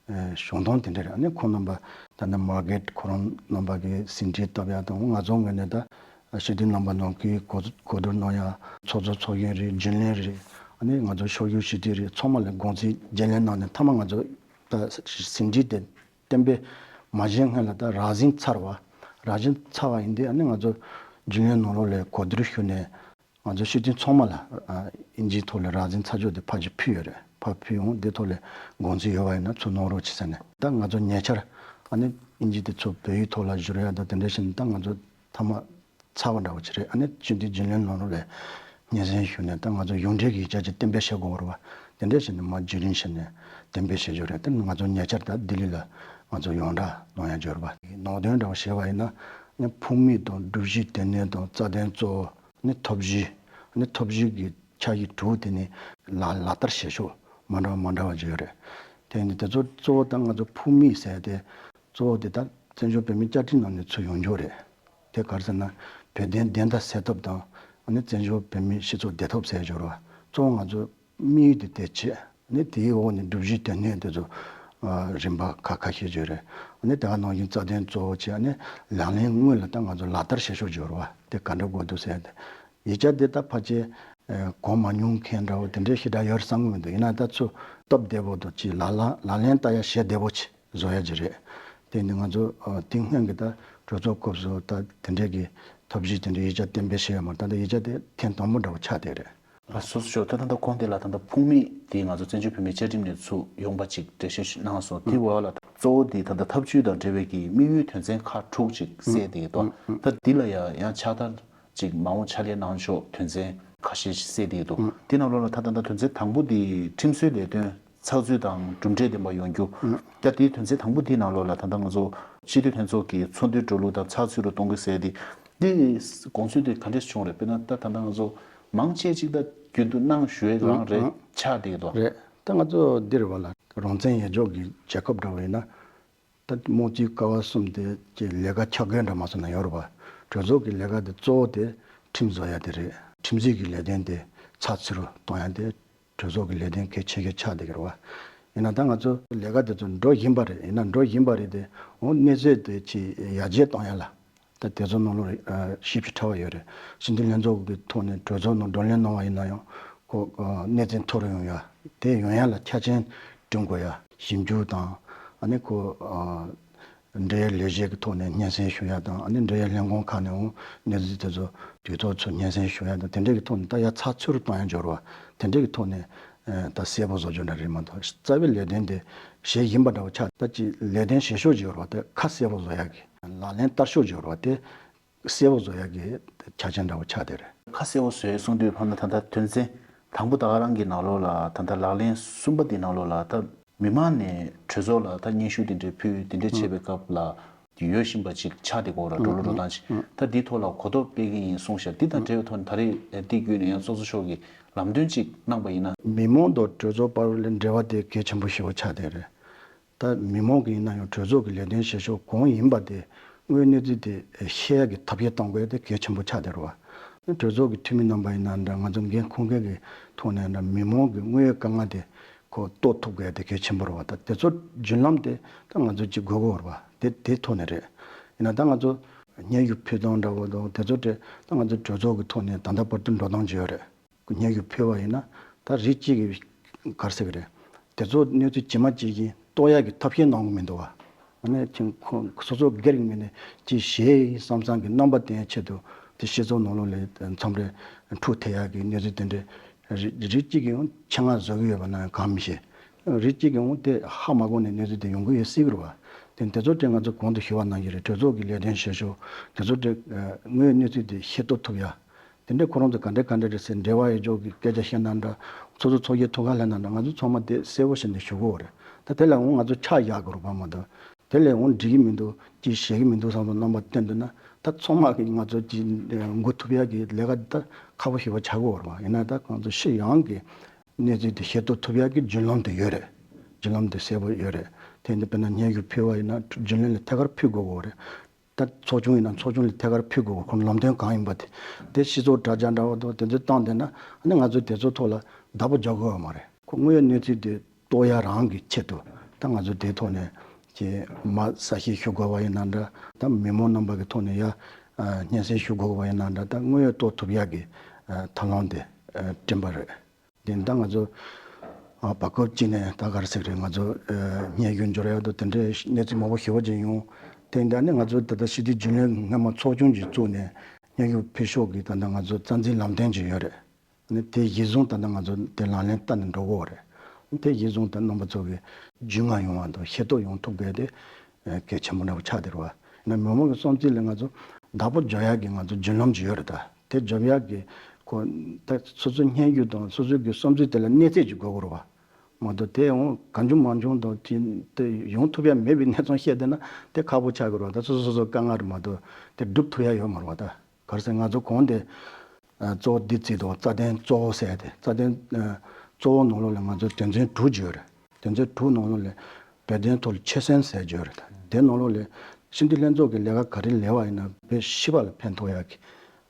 ཨ་བྱུང་སྟངས་དེ་འདྲ་རེད། ཨ་ནི་ཁོང་རྣམ་པ་ད་ལྟ་མར་གྷེ་རེཊ་ཁོ་རང་རྣམ་པ་གི་ཟིན་བྲིས་བཏབ་ཡ་དང་ང་ཚོ་ངོས་ནས་ད་སྤྱི་འཐུས་རྣམ་པ་ནང་ཁུལ་གོ་གོ་བསྡུར་གནང་ཡ་ཚོགས་གཙོ་ཚོགས་གཞོན་རེད། རྒྱུན་ལས་རེད། ཨ་ནི་ང་ཚོ་ཕྱོགས་བཞུགས་སྤྱི་འཐུས་རེད། ཚང་མ་ལ་དགོངས་ཚུལ་བརྗེ་ལེན་གནང་ནས་མཐའ་མ་ང་ཚོ་ད་ཟིན་བྲིས་དེ་གཏན་འབེབས་མ་བྱས་སྔོན་ལ་ད་རགས་ཟིན་ཚར་བ། རགས་ཟིན་ཚར་བ་ཡིན་དུས་ཨ་ནི་ང་ཚོ་རྒྱུན་ལས་ནང་ལོགས་ལ་གོ་བསྡུར་ཞུས་ནས་ང་ཚོ་སྤྱི་འཐུས་ཚང་མ་ལ་ཨ་ཨིན་ཇིའི་ཐོག་ལ་རགས་ཟིན་ཚར་ཕྱོགས་དེ་ཕར་ཅིག་ཕུལ་ཡོད་རེད། ཕར་ཕུལ་ཡོང་དེ་ཐོག་ལ་དགོངས་ཚུལ་ཡོད་པ་ཡིན་ན་ཚུར་གནང་རོགས་བྱེད་ཟེར་ནས། ད་ང་ཚོ་ཉེ་ཆར་ཨ་ནི་ཨིན་ཇི་དེ་ཚོ་བོད་ཡིག་ཐོག་ལ་བསྒྱུར་ཡ་དང་དེ་འདྲ་བྱས་ནས་ད་ང་ཚོ་མཐའ་མ་ཚར་བ་འདྲ་བོ་ཅིག་རེད། ཨ་ནི་སྤྱི་འཐུས་རྒྱུན་ལས་ནང་ལོགས་ལ་སྙན་སེང་ཞུས་ནས་ད་ང་ཚོ་ཡོངས་འབྲེལ་གྱི་ཡིག་ཆ་ཅིག་གཏན་འབེབས་བྱེད་དགོས་རེད་བ། དེ་འདྲ་བྱས་ནས་མར་བརྒྱུད་རིམ་བྱས་ནས་གཏན་འབེབས་བྱེད་རྒྱུ་རེད། དེ་ནི་ང་ཚོ་ཉེ་ཆར་ད་ལྡི་ལི་ལ་ང་ཚོ་ཡོངས་གྲགས་གནང་ཡ་རྒྱུ་རེད་བ། ནང་དོན་འདྲ་བོ་བྱས་པ་ཡིན་ན་ནི་ཕུགས་དམིགས་དང་སྒྲུབ་གཞི་དོན་གནད་དང་རྩ་དོན་གཙོ་བོ་ནི་ཐབས་བཞི། ནི་ཐབས་བཞི་གི་འཆར་གཞི་དྲུག་དེ་ནི་ལག་ལག་བསྟར་བྱེད་ཕྱོགས་མ་འདྲ་བ་མ་འདྲ་བ་ཅིག་ཡོད་རེད། དེ་ནི་དེ་ཚོ་གཙོ་བོ་ད་ང་ཚོ་ཕུགས་དམིགས་ཟེར་དེ་གཙོ་བོ་དེ་ད་བཙན་བྱོལ་བོད་མིའི་བཅའ་ཁྲིམས་ནང་ནས་ཚུར་ཡོང་རྒྱུ་རེད། དེ་ག་རེ་ཟེར་ན་བོད་དོན་བདེན་མཐའ་གསལ་ཐབས་དང་ཨ་ནི་བཙན་བྱོལ་བོད་མིའི་སྤྱི་ཚོགས་བདེ་ཐབས་ཟེར་རྒྱུ་རེད་བ། གཙོ་བོ་ང་ཚོ་དམིགས་ཡུལ་དེ་དེ་བྱས། ཨ་ནི་དེའི་འོག་ནས་སྒྲུབ་གཞི་དོན་གནད་དེ་ཚོ་ཨ་རིམ་པ་ཁ་ཁ་ཤས་ཅིག་རེད། ཨ་ནི་དེ་ག་ནང་བཞིན་རྩ་དོན་གཙོ་བོ་བྱས། ཨ་ནི་ལག་ལེན་དངོས་ལ་ད་ང་ཚོ་ལག་བསྟར་བྱེད་ཕྱོགས་ཅིག་ཡོད་རེད་བ། དེ་ག་འདྲ་དགོས་འདུག་ཟེར་ཏེ་ཡིག་ཆ་དེ་ད་ཕལ་ཆེར་ གོ་མ་མྱོང་མཁན་འདྲ་བོ་དེ་འདྲའི་ཞེ་དྲག་ཡོད་བསམ་གི་མི་འདུག་ཡིན་ན་ད་ཚུར་སྟབས་བདེ་པོ་དང་ཅིག་ལག་ལེན་ལག་ལེན་བསྟར་ཡ་ཞེ་བདེ་པོ་ཅིག་བཟོ་ཡ་ཅིག་རེད། དེ་ནི་ང་ཚོ་དེ་སྔོན་གྱི་ད་གྲོས་ཚོགས་སྐབས་སུ་ད་དེ་འདྲའི་གི་ཐབས་ཤེས་དེ་འདྲའི་ཡིག་ཆ་གཏན་འབེབས་བྱས་ཡོད་མ་རེད། ད་ལྟ་ཡིག་ཆ་དེ་ཐེངས་དང་པོ་འདྲ་བོ་ཆགས་བསྡད་རེད། ལགས་སོ། ཞོག་ད་ད་ལྟ་གོང་དེ་ལ་ད་ལྟ་ཕུང་མེད་དེ་ང་ཚོ་བཙན་བྱོལ་བོད་མིའི་བཅའ་ཁྲིམས་ནས་ཚུར་ཡོང་པ་ཅིག་འགྲེལ་བཤད་ཞུ་གནང་སོང་། དེ་འོག་ལ་གཙོ་བོ་དེ་ད་ལྟ་ཐབས་ཇུས་དང་འབྲེལ་བའི་གི་དམིགས་ཡུལ་དོན་ཚན་ཁག་དྲུག་ཅིག་གསལ་བསྡད་འདུག་ད་འདི་ལ་ཡང་ཡང་ཕྱག་བསྟར་ཅིག་མ་འོངས་ཕྱག་ལས་གནང་ཕྱོགས་དོན་ཚན་ཁ་ཤས་ཤིག་གསལ་བསྡད་འདུག་དེ་ནང་ལོགས་ལ་ད་ད་ལྟ་དོན་ཚན་དང་པོ་དེ་ཁྲིམས་བཟོའི་ལས་དོན་ཚགས་ཚུད་དང་གྲུབ་འབྲས་ལྡན་པ་ཡོང་རྒྱུ། ད་དེའི་དོན་ཚན་དང་པོ་དེའི་ནང་ལོགས་ལ་ད་ལྟ་ང་ཚོ་སྤྱི་འཐུས་ལྷན་ཚོགས་ཀྱི་ཚོགས་འདུའི་འགྲོ་ལུགས་དང་ཚགས་ཚུད་རུ་གཏོང་གི་ཟེར་ཏེ། འདི་དགོངས་ཚུལ་དེ་ག་འདྲས་བྱུང་རེད། དཔེར་ན་ད་ད་ལྟ་ང་ཚོ་མང་ཆེ་ཅིག་ད་རྒྱུན་དུ་གནང་ཞུ་ཡས་རང་རེད་ཆགས་བསྡད་ཀྱི་འདུག་རེད། ད་ང་ཚོ་འདིར་བ་ལ་རང་བཙན་ཡོད་ཕྱོགས་ཀྱི་རྒྱལ་ཁབ་འདྲ་བ་ཡིན་ན། ད་དམངས་གཙོའི་ཀ་བ་གསུམ་དེ་ཀྱི་ལས་ཀ་འཆར་འགོད་འདྲ་མ་སོང་ན་ཡོད་རེད་བ། གྲོས་ཚོགས་ཀྱི་ལས་ཀ་དེ་གཙོ་བོ་དེ་ཁྲིམས་བཟོ་ཡ་དེ་རེད། ཁྲིམས་བཟོའི་གི་ལས་དོན་དེ་ཚགས་ཚུད་རུ་གཏོང་ཡ་དེ་གྲོས་ཚོགས་ཀྱི་ལས་དོན་གལ་ཆེ་ཤོས་ཆགས་བསྡད་ཀྱི་རེད་བ། ཡིན་ན་ད་ང་ཚོ་ལས་ཀ་དེ་ཚོ་འགྲོ་བཞིན་པ་རེད། ཡིན་ན་འགྲོ་བཞིན་པ་རེད་དེ་འོ་གནས་ཚུལ་དེ་ཅིག་ཡར་རྒྱས་གཏོང་ཡ་ལ། ད་དེ་ཚོ་ནང་ལོགས་ཞིབ་ཕྲ་བ་ཡོད་རེད། སྤྱི་འཐུས་ལྷན་ཚོགས་ཀྱི་ཐོག་ནས་གྲོས་ཚོགས་ནང་བགྲོ་གླེང་གནང་བ་ཡིན་ན་ཡང་ཁོ་གནས་ཚད་མཐོ་རུ་ཡོང་ཡ། དེ་ཡོང་ཡ་ལ་ཆ་རྐྱེན་བསྐྲུན་དགོས་ཡ། ཞིབ་འཇུག་དང་ཨ་ནི་ཁོ་འབྲེལ་ཡོད་ལས་བྱེད་ཀྱི་ཐོག་ནས་སྙན་སེང་ཞུ་ཡ་དང་ཨ་ནི་འབྲེལ་ཡོད་ལས་ཁུངས་ཁག་ནས་འོང་གནས་ཚུལ་དེ་ཚོ་དུས་ཐོག་ཚུར་སྙན་སེང་ཞུ་ཡ་དང་དེ་འདྲའི་གི་ཐོག་ནས་ད་ཡ་ཚགས་ཚུད་རུ་གཏོང་ཡ་འབྱོར་བ་དེ་འདྲའི་གི་ཐོག་ནས་ད་གསལ་པོ་བཟོ་རྒྱུ་འདྲ་རེད་མ་གཏོགས་རྩ་བའི་ལས་དོན་དེ་བྱེད་བཞིན་པ་འདྲ་བོ་ཆགས། ད་ཅི་ལས་དོན་བྱེད་ཕྱོགས་ཅིག་ཡོད་རེད་བ། དེ་ཁ་གསལ་པོ་བཟོ་ཡ་གི། ལག་ལེན་བསྟར་ཕྱོགས་ཅིག་ཡོད་རེད་བ། དེ་གསལ་པོ་བཟོ་ཡ་གི་ཆ་རྐྱེན་འདྲ་བོ་ཆགས་བསྡད་རེད། ཁ་གསལ་པོ་བཟོ་ཡ་གསུང་དུས་ཕར་ན་ད་ལྟ་དོན་ཚན་དང་པོ་ད་ག་རང་གི་ནང་ལོགས་ལ་ད་ལྟ་ལག་ལེན་གསུམ་པ་དེ་ནང་ལོགས་ལ་ད་མི་མང་ནས་གྲོས་ཚོགས་ལ་ད་སྙན་ཞུ་དེ་འདྲའི་ཕུལ་དེ་འདྲའི་བྱེད་པའི་སྐབས་ལ་ཡོད་བཞིན་པ་ཅིག་ཆགས་བསྡད་ཀྱི་ཡོད་རེད། འགྲོ་ལུགས་འགྲོ་སྟངས་ཅིག་ད་འདིའི་ཐོག་ལ་གོ་རྟོགས་སྤེལ་གྱི་ཡིན་གསུངས་ཤག་འདི་དང་འབྲེལ་བའི་ཐོག་ནས་ད་རེས་དེ་བརྒྱུད་ནས་ཡང་ཚོགས་གཙོ་མཆོག་གིས་ལམ་སྟོན་ཅིག་གནང་པ་ཡིན་ན། མི་མང་དང་གྲོས་ཚོགས་བར་ལ་འབྲེལ་བ་དེ་གལ་ཆེན་པོ་ཞེ་པོ་ཆགས་བསྡད་རེད། ད་མི་མང་གི་ཡིན་ན་ཡང་གྲོས་ཚོགས་ཀྱི་ལས་དོན་བྱེད་ཕྱོགས་གང་ཡིན་པ་དེ་དངོས་ཡོད་གནས་ཚུལ་དེ་ཤེས་ཡ་གི་ཐབས་ཤེས་གཏོང་དགོས་དེ་གལ་ཆེན་པོ་ཆགས་བསྡད་རེད་བ། གྲོས་ཚོགས་ཀྱི་འཐུས་མི་རྣམ་པ་ཡིན་ན་འདྲ་ང་ཚོ་འགན་འཁུར་མཁན་གྱི་ཐོག་ནས་འདྲ་མི་མང་གི་དངོས་ཡོད་དཀའ་ངལ་དེ་ཁོ་རྟོགས་ཐུབ་དགོས་དེ་གལ་ཆེན་པོ་རེད་བ། ད་དེ་ཚོ་བརྒྱུད་ལམ་དེ་ད་ང་ཚོ་གཅིག་དགོས་ཀྱི་ཡོད་རེད་བ། དེ་དེ་ཐོག་ནས་རེད། ཡིན་ན་ད་ང་ཚོ་སྙན་ཞུ་ཕུལ་སྟངས་འདྲ་བོ་དང་དེ་ཚོ་དེ་ད་ང་ཚོ་གྲོས་ཚོགས་ཀྱི་ཐོག་ནས་ད་ལྟ་བར་དུ་འགྲོ་སྟངས་ཅིག་ཡོད་རེད། སྙན་ཞུ་ཕུལ་བ་ཡིན་ན་ད་རིགས་གཅིག་གི་ག་རེ་ཟེར་གི་རེད། དེ་ཚོ་གནས་ཚུལ་ཇི་མ་ཇི་བཞིན་རྟོགས་ཡག་གི་ཐབས་ཤེས་གནང་གི་མི་འདུག་བ། ཨ་ནི་ཁྱེད་ཁོ་སོ་སོ་སྒེར་གྱི་ངོས་ནས་ཅིག་བྱས་ཡིན་བསམ་བསམ་གྱི་རྣམ་པ་བསྟན་ཆེད་དུ་དེ་སྤྱི་ཚོགས་ནང་ལོགས་ལ་མཚམས་རེ་འཁྲུག་ཐེབས་ཡག་གི་གནས་ཚུལ་དེ་འདྲའི་རིགས་རིགས་གཅིག་གིས་ཡང་ཆེད་མངགས་བཟོ་གི་ཡོད་པ་ན་གང་མི་ཤེས། རིགས་གཅིག་གིས་ཡང་དེ་ཧ་མ་གོ་ནས་གནས་ཚུལ་དེ་ཡོང་གི་ཡོད་སྲིད་གི་རེད་བ། དེ་དེ་ཚོ་དེ་ང་ཚོ་གོང་དུ་ཞུས་པ་ནང་བཞིན་རེད། གྲོས་ཚོགས་ཀྱི་ལས་དོན་བྱེད་ཕྱོགས་དེ་ཚོ་དེ་དངོས་ཡོད་གནས་ཚུལ་དེ་ཤེས་རྟོགས་ཐུབ་ཡ། དེ་འདྲའི་ཁོ་རང་ཚོ་ག་འདྲ་ག་འདྲ་རེད་ཟེར་འབྲེལ་བ་ཡོད་ཕྱོགས་ཀྱི་སྐད་ཆ་བཤད་ན་འདྲ། སོ་སོ་ཚོགས་ཀྱི་ཐུགས་ཁ་ལེན་ན་འདྲ། ང་ཚོ་ཚང་མ་དེ་གསལ་པོ་བྱས་ནས་ཞུ་གི་ཡོད་རེད། ད་དེ་ལ་འོང་ང་ཚོ་ཆ་བཞག་དགོས་རེད་བ་མ་གཏོགས། དེ་ལས་འོང་འགྲིག་གི་མི་འདུག་ཅིག་བྱེད་ཀྱི་མི་འདུག་བསམ་པའི་རྣམ་པ་བསྟན་འདུག་ན་ད་ཚང་མ་གིས་ང་ཚོ་ཅིག་འགོ་ཐུབ་ཡག་གི་ལས་ཀ་ད་ཁག་པོ་ཞེ་པོ་ཆགས་ཀྱི་ཡོད་རེད་བ། ཡིན་ན་ད་ང་ཚོ་ཕྱི་ཡོང་གི་གནས་ཚུལ་དེ་ཤེས་རྟོགས་ཐུབ་ཡག་གི་བརྒྱུད་ལམ་དེ་ཡོད་རེད། བརྒྱུད་ལམ་དེ་གསལ་པོ་ཡོད་རེད། དེ་འདི་དཔེར་ན་སྙན་ཞུ་ཕུལ་བ་ཡིན་ན་བརྒྱུད་ལམ་ལ་ཐད་ཀར་ཕུལ་དགོས་ཀྱི་ཡོད་རེད། ད་ཚོགས་ཆུང་ཡིན་ན་ཚོགས་ཆུང་ལ་ཐད་ཀར་ཕུལ་དགོས། ཁོང་ལམ་སྟོན་གང་ཡིན་པ་དེ་དེ་སྤྱི་ཚོགས་དྲ་རྒྱ་འདྲ་བོ་དང་དེ་ཚོ་བཏང་བསྡད་ན་ཨ་ནི་ང་ཚོ་དེ་ཚོ་ཐོག་ལ་བདག་པོ་རྒྱག་དགོས་པ་མ་རེད། ཁོ་དངོས་ཡོད་གནས་ཚུལ་དེ་རྟོགས་ཡ་རང་གི་ཆེད་དུ་ད་ང་ཚོ་དེའི་ཐོག་ནས་ཀྱི་མ་གསལ་བཤད་ཞུ་དགོས་པ་ཡིན་ན་འདྲ། ད་མི་མང་རྣམ་པ་གི་ཐོག་ནས་ཡ་སྙན་སེང་ཞུ་དགོས་པ་ཡིན་ན་འདྲ། ད་དངོས་ཡོད་རྟོགས་ཐུབ་ཡ་གི་ཐབས་ལམ་དེ་བསྐྲུན་པ་རེད། དེ་ད་ང་ཚོ་ཨ་བར་སྐབས་གཅིག་ནས་ད་ག་རེ་ཟེར་གི་རེད། ང་ཚོ་ཨ་སྙན་ཞུ་འབྱོར་ཡག་དང་དེ་འདྲའི་གནས་ཚུལ་མང་པོ་ཞེ་པོ་ཅིག་ཡོང་། དེ་འདྲ་ནི་ང་ཚོ་ད་ལྟ་སྤྱི་འཐུས་རྒྱུན་ལས་སྔོན་མ་ཚོགས་ཆུང་ཅིག་བཙུགས་ནས་སྙན་ཞུ་ཕུལ་ཕྱོགས་ཀྱི་ད་ལྟ་ང་ཚོ་རྩ་འཛིན་ལམ་སྟོན་ཅིག་ཡོད་རེད། ནི་དེ་གཞིར་བཟུང་ད་ལྟ་ང་ཚོ་དེ་ལག་ལེན་བསྟར་ནས་འགྲོ་དགོས་རེད། དེ་གཞིར་བཟུང་ད་རྣམ་པ་ཚོ་གི་རྒྱུས་མངའ་ཡོང་བ་དང་ཤེས་རྟོགས་ཡོང་ཐུབ་དགོས་དེ་གལ་ཆེན་པོ་འདྲ་བོ་ཆགས་བསྡད་རེད་བ། ཡིན་ན་མི་མང་གི་བསམ་ཚུལ་ལ་ང་ཚོ་བདག་པོ་རྒྱག་ཡག་གི་ང་ཚོ་བརྒྱུད་ལམ་ཅིག་ཡོད་རེད། ད་དེ་རྒྱབ་ཡག་གི་ཁོ་ད་སོ་སོའི་སྙན་ཞུ་དང་སོ་སོའི་གི་བསམ་ཚུལ་དེ་ལ་གནས་ཚད་ཅིག་དགོས་ཀྱི་རེད་བ། མ་གཏོགས་དེ་འོང་གང་བྱུང་མང་བྱུང་དང་དེ་དེ་ཡོང་ཐུབ་ཡ་མེད་པའི་གནས་ཚུལ་བཤད་བསྡད་ན་དེ་ཁག་པོ་ཆགས་ཀྱི་རེད་བ། ད་སོ་སོ་སོ་སོ་དཀའ་ངལ་རེད་མ་གཏོགས་དེ་སྒྲུབ་ཐུབ་ཡ་ཡོད་མ་རེད་བ། ད་ག་རེ་ཟེར་ང་ཚོ་གོང་དེ་ཨ་གཙོ་བོ་འདི་བརྩིས་འདུག་རྩ་དོན་གཙོ་བོ་ཟེར་ཏེ་རྩ་དོན་ཨ་གཙོ་བོ་ནང་ལོགས་ལ་ང་ཚོ་དོན་ཚན་དྲུག་ཅིག་ཡོད་རེད། དོན་ཚན་དྲུག་ནང་ལོགས་ལ་བོད་དོན་ཐོག་ལ་ཆོད་སེམས་ཟེར་ཅིག་ཡོད་རེད། དེ་ནང་ལོགས་ལ་སྤྱི་འཐུས་ལྷན་ཚོགས་ཀྱི་ལས་ཀ་ག་རེ་ལས་པ་ཡིན་ན་བོད་སྤྱི་པ་ལ་ཕན་ཐོགས་ཡག་གི་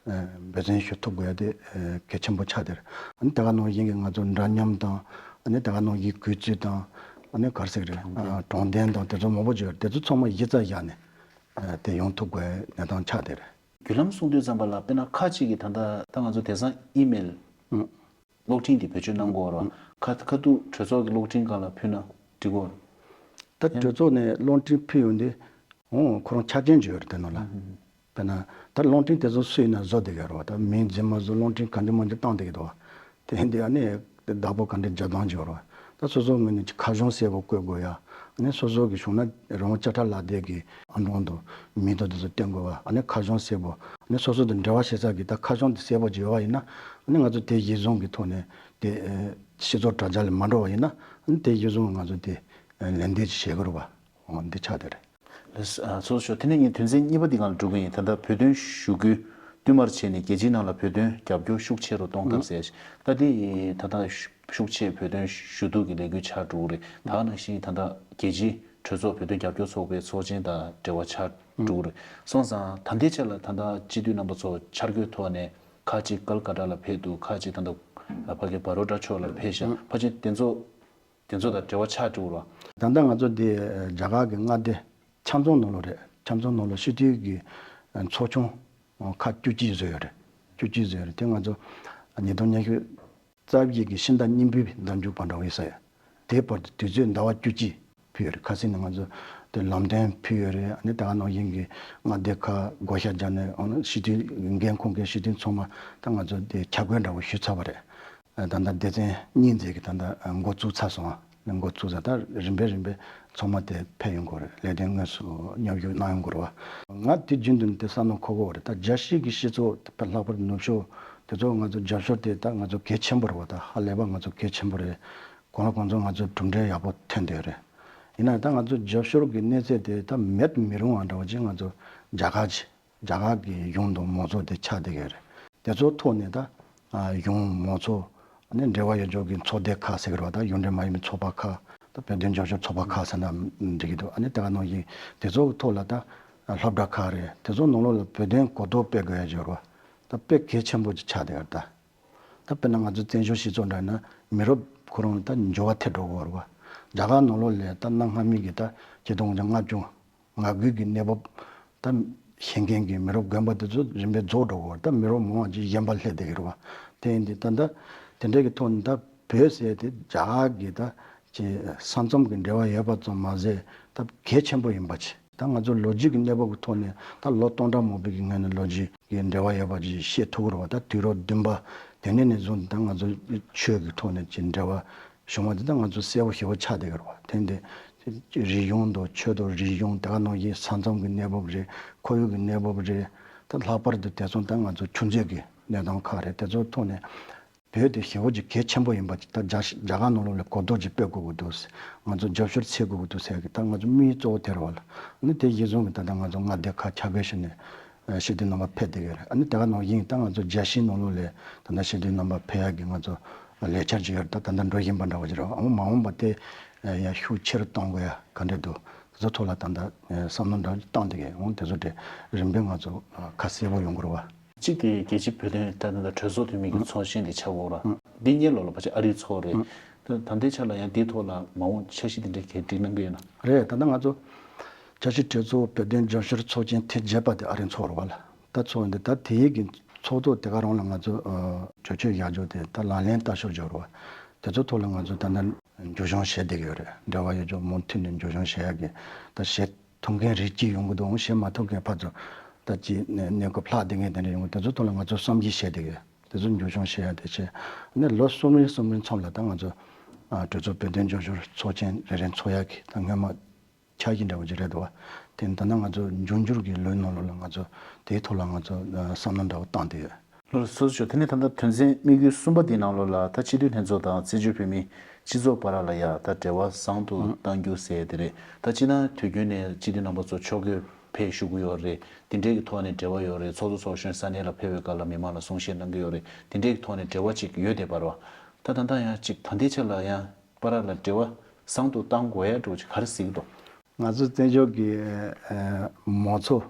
ཨ་འབད་བརྩོན་ཞུ་ཐུབ་དགོས་ཡ་དེ་ཨ་གལ་ཆེན་པོ་ཆགས་བསྡད་རེད། ཨ་ནི་དེ་ག་ནང་བཞིན་གྱི་ང་ཚོ་འདྲ་མཉམ་དང་ཨ་ནི་དེ་ག་ནང་བཞིན་གུས་བརྩི་དང་ཨ་ནི་ག་རེ་ཟེར་གི་རེད། ཨ་དྲང་བདེན་དང་དེ་ཚོ་མང་པོ་ཅིག་ཡོད་རེད། དེ་ཚོ་ཚང་མ་གཞི་རྩ་བཞག་ནས་ཨ་དེ་ཡོང་ཐུབ་དགོས་ཡ་གནས་སྟངས་ཆགས་བསྡད་རེད། བརྒྱུད་ལམ་གསུང་དུས་ཙམ་པ་ལ་དཔེར་ན་ཁ་ཅིག་གིས་ད་ལྟ་ད་ང་ཚོ་དེང་སང་ཨི་མེལ། ཨང་། གློག་འཕྲིན་དེ་བེད་སྤྱོད་གནང་དགོས་རེད་བ། ཁ་ཁ་ཐུག་གྲོས་ཚོགས་ཀྱི་གློག་འཕྲིན་སྒང་ལ་ཕུལ་ན་འགྲིག་གོ། ད་གྲོས་ཚོགས་ནས་གློག་འཕྲིན་ཕུལ་ཡོང་དུས། འོང་ཁོ་རང་ཆ་རྐྱེན་བརྗོད་རེད་དེ་ནང་ལ། དཔེར་ན་ད་གློག་འཕྲིན་དེ་ཚོ་སུ་ཡིན་ན་བཟོ་བསྡད་ཀྱི་རེད་བ། ད་མིང་རྫུན་མ་བཟོ། གློག་འཕྲིན་ག་འདྲ་མ་འདྲ་བཏང་བསྡད་ཀྱི་འདུག་བ། དེ་འདི་ཨ་ནི་བདག་པོ་ག་འདྲ་རྒྱག་སྟངས་བརྗོད་རེད་བ། ད་སོ་སོ་ངོས་ནས་ཁ་གཞུང་གསལ་པོ་བཀོད་དགོས་ཡ། ཨ་ནི་སོ་སོ་གི་བྱུང་ན་རང་དབང་བཅད་ཁྲ་ལག་དེབ་ཀྱི་ཨང་གྲངས་དང་མིང་དང་དེ་ཚོ་བསྟན་དགོས་བ། ཨ་ནི་ཁ་གཞུང་གསལ་པོ། ཨ་ནི་སོ་སོ་དང་འབྲེལ་བ་བྱེད་ས་གི་ད་ཁ་གཞུང་དེ་གསལ་པོ་ཅིག་ཡོད་བ་ཡིན་ན། ཨ་ནི་ང་ཚོ་དེ་གཞིར་བཟུང་གི་ཐོག་ནས་དེ་ཨེ་སྤྱི་ཚོགས་དྲ་རྒྱ་ལ་མ་འགྲོ་བ་ཡིན་ན། ཨ་ནི་དེ་གཞིར་བཟུང་ང་ཚོ་དེ་ཨེ་ལན་འདེབས་ཅིག་བྱེད་དགོས་རེད་བ། འོ་འདི་ཆགས་བསྡད་རེད། ལགས་སོ། ཚོགས་གཙོ་མཆོག་དེ་ནས་ངས་དོན་ཚན་གཉིས་པ་འདི་སྒང་ལ་འགྲོ་གི་ཡིན། ད་ལྟ་བོད་དོན་ཞུ་སྐུལ་བསྟུད་མར་བྱས་ནས་རྒྱལ་སྤྱིའི་ནང་ལ་བོད་དོན་རྒྱབ་སྐྱོར་ཤུགས་ཆེ་རུ་གཏོང་ཐབས་ཟེར། ད་འདི་ད་ལྟ་ཤུགས་ཆེ་བོད་དོན་ཞུ་གཏུག་གི་ལས་འགུལ་ཆགས་འགྲོ་གི་རེད། ད་ག་ནང་བཞིན་ད་ལྟ་རྒྱལ་སྤྱིའི་གྲོས་ཚོགས་བོད་དོན་རྒྱབ་སྐྱོར་ཚོགས་པའི་ཚོགས་ཆེན་དང་འབྲེལ་བ་ཆགས་འགྲོ་གི་རེད། སོང་ཙང་ད་ལྟའི་ཆ་ལ་ད་ལྟ་སྤྱི་འཐུས་རྣམ་པ་ཚོ་འཆར་འགོད་ཐོག་ནས་ཁག་ཅིག་ཀལ་ཀ་ཏ་ལ་ཕེབས་འདུག་ཁག་ཅིག་ད་ལྟ་ཕ་གི་བྷ་རོ་ཌ་ཕྱོགས་ལ་ཕེབས་ཤག་ཕལ་ཆེར་དེ་ཚོ། དེ་ཚོ་དང་འབྲེལ་བ་ཆགས་འགྲོ་གི་རེད། ད་ལྟ་ང་ཚོ་འདི་རྒྱ་གར་གྱི་མངའ་སྡེ་ཆ་ཚང་ནང་ལོགས་རེད། ཆ་ཚང་ནང་ལོགས་སྤྱི་འཐུས་ཀྱི་ཚོགས་ཆུང་ཁག་བཅུ་གཅིག་བཟོས་ཡོད་རེད། བཅུ་གཅིག་བཟོས་ཡོད་རེད། དེ་ང་ཚོ་ཉིས་སྟོང་ཉི་ཤུ་རྩ་བཞི་གི་ཕྱི་ཟླ་གཉིས་པའི་ཟླ་མཇུག་བར་འདྲ་བོ་ཡིན་ས་ཡོད། དེའི་བར་དུ་དུས་ཚོད་ཟླ་བ་བཅུ་གཅིག་ཕུལ་ཡོད་རེད། ཁ་སང་ནས་ང་ཚོ་དེ་ལམ་སྟོན་ཕུལ་ཡོད་རེད། ཨ་ནི་ད་ག་ནང་བཞིན་གྱི་མངའ་སྡེ་ཁག་བགོ་བཤའ་བརྒྱབ་ནས། ཨ་ནི་སྤྱི་འཐུས་འགན་འཁུར་མཁན་སྤྱི་འཐུས་ཚང་མ་ད་ང་ཚོ་དེ་ཁྱབ་བསྒྲགས་འདྲ་བོ་ཞུས་ཚར་བ་རེད། ད་ལྟ་སྡེ་ཚན་གཉིས་ཙམ་གྱི་ད་ལྟ་འགོ་བཙུགས་ཚར་སོང་། འགོ་བཙུགས་ཚར། ད་རིམ་པས་རིམ་པས་ཚང་མ་དེ་ཕེབས་ཡོང་གི་རེད། ལས་དོན་དངོས་སུ་མཉམ་ཞུགས་གནང་ཡོང་གི་རེད་བ། ང་དེ་རྒྱུན་དུ་དེ་བསམ་བློ་འཁོར་གྱི་ཡོད་རེད། ད་རྒྱལ་སྤྱིའི་གི་སྤྱི་ཚོགས་དེ་ལྷག་པར་ནུབ་ཕྱོགས་དེ་ཚོ་ང་ཚོ་རྒྱབ་སྐྱོར་དེ་ད་ང་ཚོ་གལ་ཆེན་པོ་རེད་བ། ད་ཧ་ལས་པ་ང་ཚོ་གལ་ཆེན་པོ་རེད། གང་ལ་གང་འཚམ་ང་ཚོ་གྲུབ་འབྲས་ཡག་པོ་ཐོན་བསྡད་ཡོད་རེད། ཡིན་ན་ད་ང་ཚོ་རྒྱབ་སྐྱོར་གྱི་གནས་ཚད་དེ་ད་མེད་མི་རུང་བ་འདྲ་བོ་ཅིག་ང་ཚོ་རྒྱ་གར་གྱི་རྒྱ་གར་གྱི་གཞུང་དང་མང་ཚོགས་དེ་ཆགས་བསྡད་ཡོད་རེད། དེ་ཚོ་ཐོག་ནས་ད་གཞུང་མང་ཚོགས་ནས་འབྲེལ་བ་ཡོད་ཕྱོགས་ཀྱི་ཚོགས་སྡེ་ཁག་ཟེར་གྱི་རེད་བ། ད་གཞུང་འབྲེལ་མ་ཡིན་པའི་ཚོགས་པ་ཁག་ད་བོད་དོན་རྒྱབ་སྐྱོར་ཚོགས་པ་ཁག་ཟེར་ན་འགྲིག་གི་འདུག་ཨ་ནི་དེ་ག་ནང་བཞིན་དེ་ཚོ་གི་ཐོག་ལ་ད་སློབ་གྲྭ་ཁག་རེད། དེ་ཚོ་ནང་ལོགས་ལ་བོད་དོན་གོ་རྟོགས་སྤེལ་དགོས་ཡ་ཅིག་ཡོད་རེད་བ། ད་དཔེ་གལ་ཆེན་པོ་ཅིག་ཆགས་བསྡད་ཡོད་རེད་ད། ད་དཔེར་ན་ང་ཚོ་བཙན་བྱོལ་སྤྱི་ཚོགས་འདྲ་ཡིན་ན་མི་རབས་ཁོ་རང་ད་འགྱུར་བ་ཐེབས་འགྲོ་གི་ཡོད་རེད་བ། རྒྱ་གར་ནང་ལོགས་ལ་ད་གནའ་སྔ་མོའི་གི་ད་ཆིག་སྟོང་དགུ་བརྒྱ་ལྔ་བཅུ་ང་དགུའི་གི་གནས་བབ་ད་ཤེས་མཁན་གྱི་མི་རབས་རྒན་པ་དེ་ཚོ་རིམ་པས་རྫོགས་འགྲོ་གི་ཡོད་རེད། ད་མི་རབས་མང་བ་ཅིག་གཞན་པ་སླེབས་བསྡད་ཀྱི་རེད་བ། དེ་ཡིན་དུས་ད་ད་དེ་འདྲའི་གི་ཐོག་ནས་ད་བོད་ཟེར་དེ་རྒྱ་གར་གི་ད་ཅིག་ས་མཚམས་ཀྱི་འབྲེལ་བ་ཡོད་པ་ཙམ་མ་ཟད་ད་གལ་ཆེན་པོ་ཡིན་པ་ཅིག་ད་ང་ཚོ་ལོ་རྒྱུས་ཀྱི་གནས་བབ་ཀྱི་ཐོག་ནས་ད་ལོ་སྟོང་ཕྲག་མང་པོའི་གི་སྔོན་ནས་ལོ་རྒྱུས་ཀྱི་འབྲེལ་བ་ཡོད་པ་ཅིག་ཤེས་ཐུབ་ཀྱི་རེད་བ། ད་དུས་རབས་བདུན་པ་དེ་ནས་ནས་བཟུང་ད་ང་ཚོ་ཆོས་ཀྱི་ཐོག་ནས་ཅིག་འབྲེལ་བ་བྱུང་བ་དེ་ད་ང་ཚོ་གསལ་པོ་ཞེ་པོ་ཆགས་བསྡད་ཀྱི་རེད་བ། དེ་འདི་རིག་གཞུང་དང་ཆོས་དང་རིག་གཞུང་དེ་ག་ནང་བཞིན་ས་མཚམས་ཀྱི་གནས་བབ་རེད། ཁོར་ཡུག་གི་གནས་བབ་རེད། ད་ལྷག་པར་དུ་དེ་ཚོ་ད་ང་ཚོ་ཆུ་མཛོད་ཀྱི་གནས་སྟངས་ཁག་རེད། དེ་ཚོའི་ཐོག་ནས་བོད་དེ་ཞེ་པོ་ཅིག་གལ་ཆེན་པོ་ཡིན་པ་ཅིག་ད་རྒྱ་རྒྱ་གར་ནང་ལོགས་ལ་གོ་རྟོགས་ཅིག་སྤེལ་དགོས་ཀྱི་འདུག་ང་ཚོ་རྒྱབ་སྐྱོར་བྱེད་དགོས་ཀྱི་འདུག་ཟེར་གི་ད་ང་ཚོ་དམིགས་ཡུལ་གཙོ་བོ་དེ་རེད་བ་ལ། ཨ་ནི་དེ་གཞིར་བཟུང་གི་ད་ལྟ་ང་ཚོ་མངའ་སྡེ་ཁག་ཁྱབ་སྤེལ་བྱས་ནས་སྤྱི་འཐུས་རྣམ་པ་ཕེབས་བསྡད་ཀྱི་རེད། ཨ་ནི་དེ་ག་ནང་བཞིན་ད་ང་ཚོ་རྒྱལ་སྤྱིའི་ནང་ལོགས་ལ་ད་ལྟ་སྤྱི་འཐུས་རྣམ་པ་ཕེབས་ཡག་གི་ང་ཚོ་ལས་འཆར་ཅིག་ཡོད་རེད། ད་ད་ལྟ་འགྲོ་བཞིན་པ་འདྲ་བོ་ཅིག་རེད་བ། འོ་མ་འོངས་པ་དེ་ཡང་ཤུགས་ཆེ་རུ་གཏོང་དགོས་ཡ་ག་འདྲ་འདུག་དེ་ཚོ་ཐོག་ལ་ད་ལྟ་བསམ་བློ་འདྲ་བཏང་བསྡད་ཀྱི། འོ་དེ་ཚོ་དེ་རིམ་པས་ང་ཚོ་ཁ་གསལ་པོ་ཡོང་གི་རེད་བ། གཅིག་དེ་རྒྱལ་སྤྱིའི་བོད་དོན་ད་ལྟ་གྲོས་ཚོགས་འཐུས་མི་གི་ཚོགས་ཆེན་དེ་ཆགས་ཡོད་ར། འདི་སྔོན་ལོགས་ལ་ཕལ་ཆེར་ཨ་རིའི་ཚོགས་རེད། ད་ད་ལྟའི་ཆ་ལ་ཡང་འདིའི་ཐོག་ལ་མ་འོངས་འཆར་གཞི་དེ་འདྲའི་གས་སྒྲིག་གནང་གི་ཡོད་ན། རེད། ད་ལྟ་ང་ཚོ་འཆར་གཞི་གྲོས་ཚོགས་བོད་དོན་རྒྱབ་སྐྱོར་ཚོགས་ཆེན་ཐེངས་བརྒྱད་པ་དེ་ཨ་རིའི་ཚོགས་རེད་བ་ལ། ད་ཚོགས་འདི་ད་དེའི་གི་ཚོགས་ཐོག་དེ་ག་རང་ལ་ང་ཚོ་གྲོས་ཆོད་བཞག་རྒྱུ་དེ་ད་ལག་ལེན་བསྟར་ཕྱོགས་སྦྱོར་བ་དེ་ཚོ་ཐོག་ལ་ང་ཚོ་ད་ལྟ་མཇུག་སྐྱོང་བྱས་བསྡད་ཀྱི་ཡོད་རེད། འབྲེལ་བ་ཡོད་ཕྱོགས་མུ་མཐུད་ནས་མཇུག་སྐྱོང་བྱེད་ཡག་གི་ད་བྱེད་ཐུབ་མཁན་རིགས་གཅིག་ཡོང་གི་འདུག་བྱེད་མ་ཐུབ་མཁན་ཕར་ཚུར་ད་ཅིག་གནས་སྐབས་ལྷག་བསྡད་མཁན་དེ་འདྲ་ཡོང་གི། དེ་ཚོ་ཐོག་ལ་ང་ཚོ་བསམ་གཞིག་བྱས་བསྡད་ཀྱི་ཡོད། དེ་ཚོ་མཇུག་སྐྱོང་བྱེད་ཡག་དེ་བྱས་ནས་ལོ་གསུམ་རིང་གསུམ་རིང་མཚམས་ལ་ད་ང་ཚོ་གྲོས་ཚོགས་བོད་དོན་རྒྱབ་སྐྱོར་ཚོགས་ཆེན་རེ་རེ་འཚོགས་ཡག་གི་ད་སྔོན་མ་འཆར་གཞི་འདྲ་བོ་ཅིག་རེད་འདུག་བ། དེ་ད་ནང་ང་ཚོ་འབྱུང་འགྱུར་གྱི་ལོའི་ནང་ལོགས་ལ་ང་ཚོ་དེའི་ཐོག་ལ་ང་ཚོ་བསམ་བློ་འདྲ་བོ་བཏང་བསྡད་ཡོད། ལགས་སོ། ཚོགས་གཙོ་མཆོག་དེ་ནས་ད་ལྟ་དོན་ཚན་དམིགས་ཡུལ་གསུམ་པ་དེའི་ནང་ལོགས་ལ་ད་སྤྱི་འཐུས་ལྷན་ཚོགས་དང་བཙན་བྱོལ་བོད་མིའི་སྤྱི་ཚོགས་བར་ལ་ཡ་ད་འབྲེལ་བ་བཟང་དུ་གཏང་རྒྱུ་ཟེར་དེ་རེད། ད་སྤྱིར་ན་དུས་རྒྱུན་ནས་སྤྱི་འཐུས་རྣམ་པ་ཚོ་ཕྱོགས་བསྐྱོད་ཕེབས་བཞུགས་ཀྱི་ཡོད་རེད། དེ་འདྲའི་གི་ཐོག་ནས་འབྲེལ་བ་ཡོད་རེད། ཚོགས་གཙོ་ཚོགས་གཞོན་ས་གནས་ལ་ཕེབས་པའི་སྐབས་ལ་མི་མང་ལ་གསུང་བཤད་གནང་གི་ཡོད་རེད། དེ་འདྲའི་གི་ཐོག་ནས་འབྲེལ་བ་ཅིག་ཡོད་བསྡད་པ་རེད་བ། ད་ད་ལྟ་ཡང་ཅིག་ད་ལྟའི་ཆ་ལ་ཡང་བར་ལ་འབྲེལ་བ་བཟང་དུ་གཏང་དགོས་ཡ་འགྲོ་ཅིག་ག་རེ་གཟིགས་འདུག་ང་ཚོ་བཙན་བྱོལ་གྱི་མང་ཚོགས་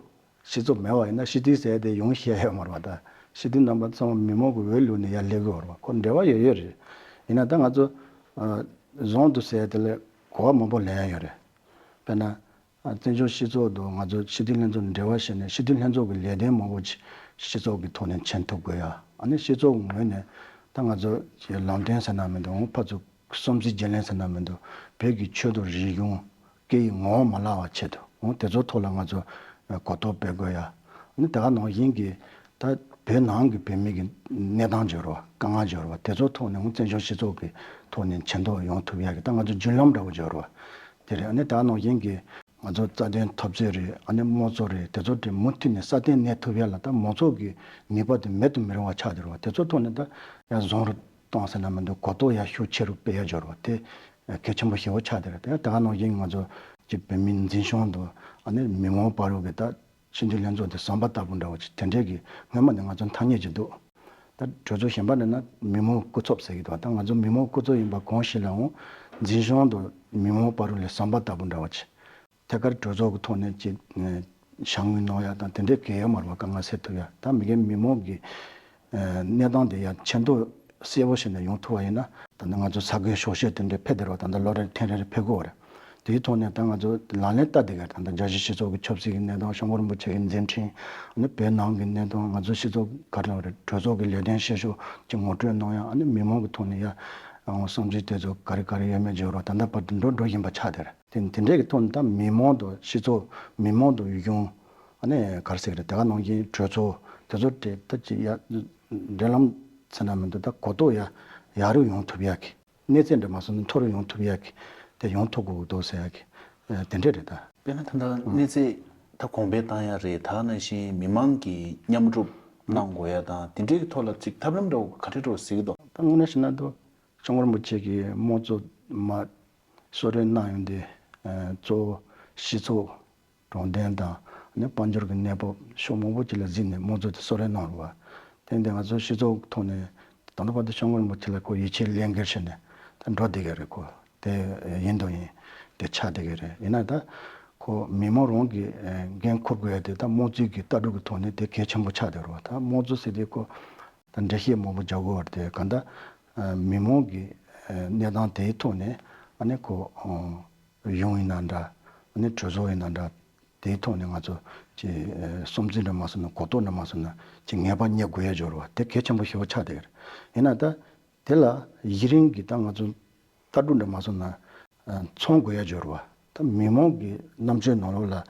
སྤྱི་ཚོགས་མེད་པ་ཡིན་ན་སྤྱི་འཐུས་ཟེར་དེ་ཡོང་ཤེས་ཡོད་མ་རེད་བ། ད་སྤྱི་འཐུས་རྣམ་པ་ཚང་མ་མི་མང་གི་འོས་བླུགས་ནས་ཡར་སླེབས་ཀྱི་ཡོད་རེད་བ། ཁོ་འབྲེལ་བ་ཡོད་ཡོད་རེད། ཡིན་ན་ད་ང་ཚོ་བཟང་དུ་ཟེར་དེ་ལ་གོ་བ་མང་པོ་ལེན་ཡ་ཡོད་རེད། དཔེར་ན། བཙན་བྱོལ་སྤྱི་ཚོགས་དང་ང་ཚོ་སྤྱི་འཐུས་ལྷན་ཚོགས་འབྲེལ་བ་བྱས་ནས་སྤྱི་འཐུས་ལྷན་ཚོགས་ཀྱི་ལས་དོན་མང་པོ་ཅིག་སྤྱི་ཚོགས་ཀྱི་ཐོག་ནས་མཁྱེན་ཐུབ་དགོས་ཡ། ཨ་ནི་སྤྱི་ཚོགས་ངོས་ནས་ ད་ང་ཚོ་ལམ་སྟོན་ཟེར་ན་མི་འདུག་འོང་ཕར་ཚུར་སྲུང་བརྩི་བརྗེ་ལེན་ཟེར་ན་མི་འདུག་བོད་ཀྱི་ཆོས་དང་རིག་གཞུང་སྐད་ཡིག་ངོ་བོ་མ་བརླག་པ་ཆེད་དུ་འོང་དེ་ཚོ་ཐོག་ལ་ང་ཚོ་གོ་རྟོགས་སྤེལ་དགོས་ཡ། ཨ་ནི་དེ་ག་ནང་བཞིན་གྱི་ད་བོད་ནང་གི་བོད་མི་གི་གནས་སྟངས་བརྗོད་རོགས་དཀའ་ངལ་བརྗོད་རོགས་དེ་ཚོ་ཐོག་ནས་འོང་བཙན་བྱོལ་སྤྱི་ཚོགས་ཀྱི་ཐོག་ནས་ཇུས་གཏོགས་ཡོང་ཐུབ་ཡ་གི་ད་ང་ཚོ་བརྒྱུད་ལམ་འདྲ་བོ་བརྗོད་རོགས་དེ་རེད། ཨ་ནི་དེ་ག་ནང་བཞིན་གྱི། ང་ཚོ་རྩ་དོན་འཐབ་རྩོད་རེད། ཨ་ནི་དམངས་གཙོ་རེད། དེ་ཚོ་དེ་མུ་མཐུད་ནས་སྲ་བརྟན་གནས་ཐུབ་ཡ་ལ་ད་མང་ཚོགས་ཀྱི་ནུས་པ་དེ་མེད་དུ་མི་རུང་བ་ཆགས་བསྡད་རེད་བ། དེ་ཚོ་ཐོག་ནས་ད་ཡ་བཟང་རུ་གཏོང་ཟེར་ན་མི་འདུག་གོ་རྟོགས་ཡ་ཤུགས་ཆེ་རུ་སྤེལ་ཡ་འབྱོར་བ་དེ་གལ་ཆེན་པོ་ཞེ་པོ་ཆགས་བསྡད་རེད། དེ་ད་ག་ནང་བཞིན་ང་ཚོ་ཀྱི་བོད་མིའི་འཛིན་སྐྱོང་དང་ཨ་ནི་མི་མང་བར་དུ་གི་ད་ཕྱི་འཐེན་ལྷན་ཚོགས་དེ་ཟམ་པ་ལྟ་བུ་འདྲ་བོ་ཅིག་དེ་འདྲས་ཀྱི་སྔོན་མ་ནས་ང་ཚོ་ཐ་སྙད་ཅིག་འདུག་ད་གྲོས་ཚོགས་གཞན་པ་འདྲ་ན་མི་མང་སྐུ་ཚབ་ཟེར་གྱི་འདུག་ད་ང་ཚོ་མི་མང་སྐུ་ཚབ་ཡིན་པ་གང་ཞིག་ལའང་འཛིན་སྐྱོང་དང་མི་མང་བར་དུ་ལས་ཟམ་པ་ལྟ་བུ་འདྲ་བ་ཅིག་ཐད་ཀར་གྲོས་ཚོགས་ཀྱི་ཐོག་ནས་ཅིག་ཨ་ཞང་ངོས་གནང་ཡ་དང་དེ་འདྲའི་གལ་ཡོད་མ་རེད་བ། དཀའ་ངལ་སེལ་ཐུབ་ཡ་ད་མི་རྒན་མི་མང་གི་ཨ་གནས་སྟངས་དེ་ཡ་ཆེ་མཐོང་གསལ་པོ་ཞིག་ནས་ཡོང་ཐུབ་པ་ཡིན་ན་ད་ནི་ང་ཚོ་ས་ཁུལ་ཤོག་ཤེས་དེ་འདྲའི་ཕེབས་བསྡད་རེད་བ། ད་ལྟ་ལོ་རེར་ཐེངས་རེ་རེ་ཕེབས་དགོས་པ་རེད། དེའི་ཐོག་ནས་ད་ང་ཚོ་ལག་ལེན་བསྟར་བསྡད་ཀྱི་རེད། ད་ལྟ་རྒྱལ་སྤྱིའི་སྤྱི་ཚོགས་ཀྱི་ཆབ་སྲིད་ཀྱི་གནས་སྟངས་སྐྱབས་མགོན་རིན་པོ་ཆེ་གི་མཛད་འཕྲིན་ཨ་ནི་བོད་ནང་གི་གནས་སྟངས་ང་ཚོ་སྤྱི་ཚོགས་ག་རེ་ལབ་རེད། གྲོས་ཚོགས་ཀྱི་ལས་དོན་བྱེད་ཕྱོགས་ཀྱི་ངོ་སྤྲོད་གནང་ཡ་ཨ་ནི་མི་མང་གི་ཐོག་ནས་ཡ་བསམ་ཚུལ་དེ་ཚོ་ག་རེ་ག་རེ་ཡོད་མེད་བརྗོད་རོགས་ད་ལྟ་བར་དུ་འགྲོ་འགྲོ་བཞིན་པ་ཆགས་བསྡད་རེད། དེ་དེ་འདྲས་ཀྱི་ཐོག་ནས་ད་མི་མང་དང་སྤྱི་ཚོགས་མི་མང་དང་གཞུང་ཨ་ནི་ག་རེ་ཟེར་གི་རེད། དེ་ག་ནང་བཞིན་གྲོས་ཚོགས་དེ་ཚོ་དེ་ད་ཅི་ཡ་འབྲེལ་ལམ་ཟེར་ན་མི་འདུག་ད་གོ་རྟོགས་ཡ་ཡག་རུ་ཡོང་ཐུབ་ཡ་གི་གནས་ཚད་འདྲ་མ་སོང་ན་མཐོ་རུ་ཡོང་ཐུབ་ཡ་གི་དེ་ཡོང་ཐུབ་དགོས་འདུག་ཟེར་ཡ་གི་དེ་འདྲས་རེད་ད། དཔེར་ན་ད་ལྟ་གནས་ཚད་ད་གོང་འཕེལ་བཏང་ཡ་རེད། ད་ག་ནང་བཞིན་མི་མང་གི་མཉམ་རུབ་གནང་དགོས་ཡ་དང་དེ་འདྲས་ཀྱི་ཐོག་ལ་ཅིག་ཐབས་ལམ་འདྲ་བོ་ག་རེ་འདྲ་བོ་གཟིགས་ཀྱི་འདུག་ད་དངོས་གནས་བྱས་ན་ད་སྐྱབས་མགོན་རིན་པོ་ཆེ་གིས་དམངས་གཙོ་མ་གསོལ་རས་གནང་ཡོང་དུས་གཙོ་བོ་སྤྱི་ཚོགས་དྲང་བདེན་དང་ནི་དཔལ་འབྱོར་གྱི་གནས་བབ་ཕྱོགས་མང་པོ་ཅིག་ལ་གཟིགས་ནས་དམངས་གཙོ་དེ་གསོལ་རས་གནང་རེད་བ། དེ་ཡིན་དུས་ང་ཚོ་སྤྱི་ཚོགས་ཐོག་ནས་ད་ལྟ་བར་དུ་སྐྱབས་མགོན་རིན་པོ་ཆེ་ལ་ཁོ་ཡིད་ཆེས་ལས་འགུལ་བྱས་ནས་ད་འགྲོ་བསྡད་ཀྱི་རེད། ཁོ་དེ་ཡིན་དང་ཡིན་དེ་ཆགས་བསྡད་ཀྱི་རེད། ཡིན་ན་ད་ཁོ་མི་མང་རང་གིས་འགན་འཁུར་དགོས་ཡ་དེ་ད་དམངས་གཙོའི་གི་ལྟ་གྲུབ་ཀྱི་ཐོག་ནས་དེ་གལ་ཆེན་པོ་ཆགས་བསྡད་རེད་བ། ད་དམངས་གཙོ་ཟེར་དུས་ཁོ་ད་འགྲེལ་བཤད་མང་པོ་རྒྱག་དགོས་པ་རེད། དེ་གང་ལྟར་མི་མང་གི་གནས་སྟངས་དེའི་ཐོག་ནས་ཨ་ནི་ཁོ་གཞུང་ཡིན་ན་འདྲ་ཨ་ནི་གྲོས་ཚོགས་ཡིན་ན་འདྲ་དེའི་ཐོག་ནས་ང་ཚོ་ཅིག་བསམ་ཚུལ་འདྲ་མ་སོང་ན་གོ་རྟོགས་འདྲ་མ་སོང་ན་ཅིག་ངེས་པ་རྙེད་དགོས་ཡ་འབྱོར་བ་དེ་གལ་ཆེན་པོ་ཞེ་པོ་ཆགས་བསྡད་ཀྱི་རེད། ཡིན་ན་ད་དེ་ལ་གཞི་རིམ་གྱི་ད་ང་ཚོ་ལྟ་གྲུབ་འདྲ་མ་སོང་ན་ཨ་ཚང་དགོས་ཡ་འབྱོར་བ། ད་མི་མང་གི་རྣམ་དཔྱོད་ནང་ལོགས་ལ་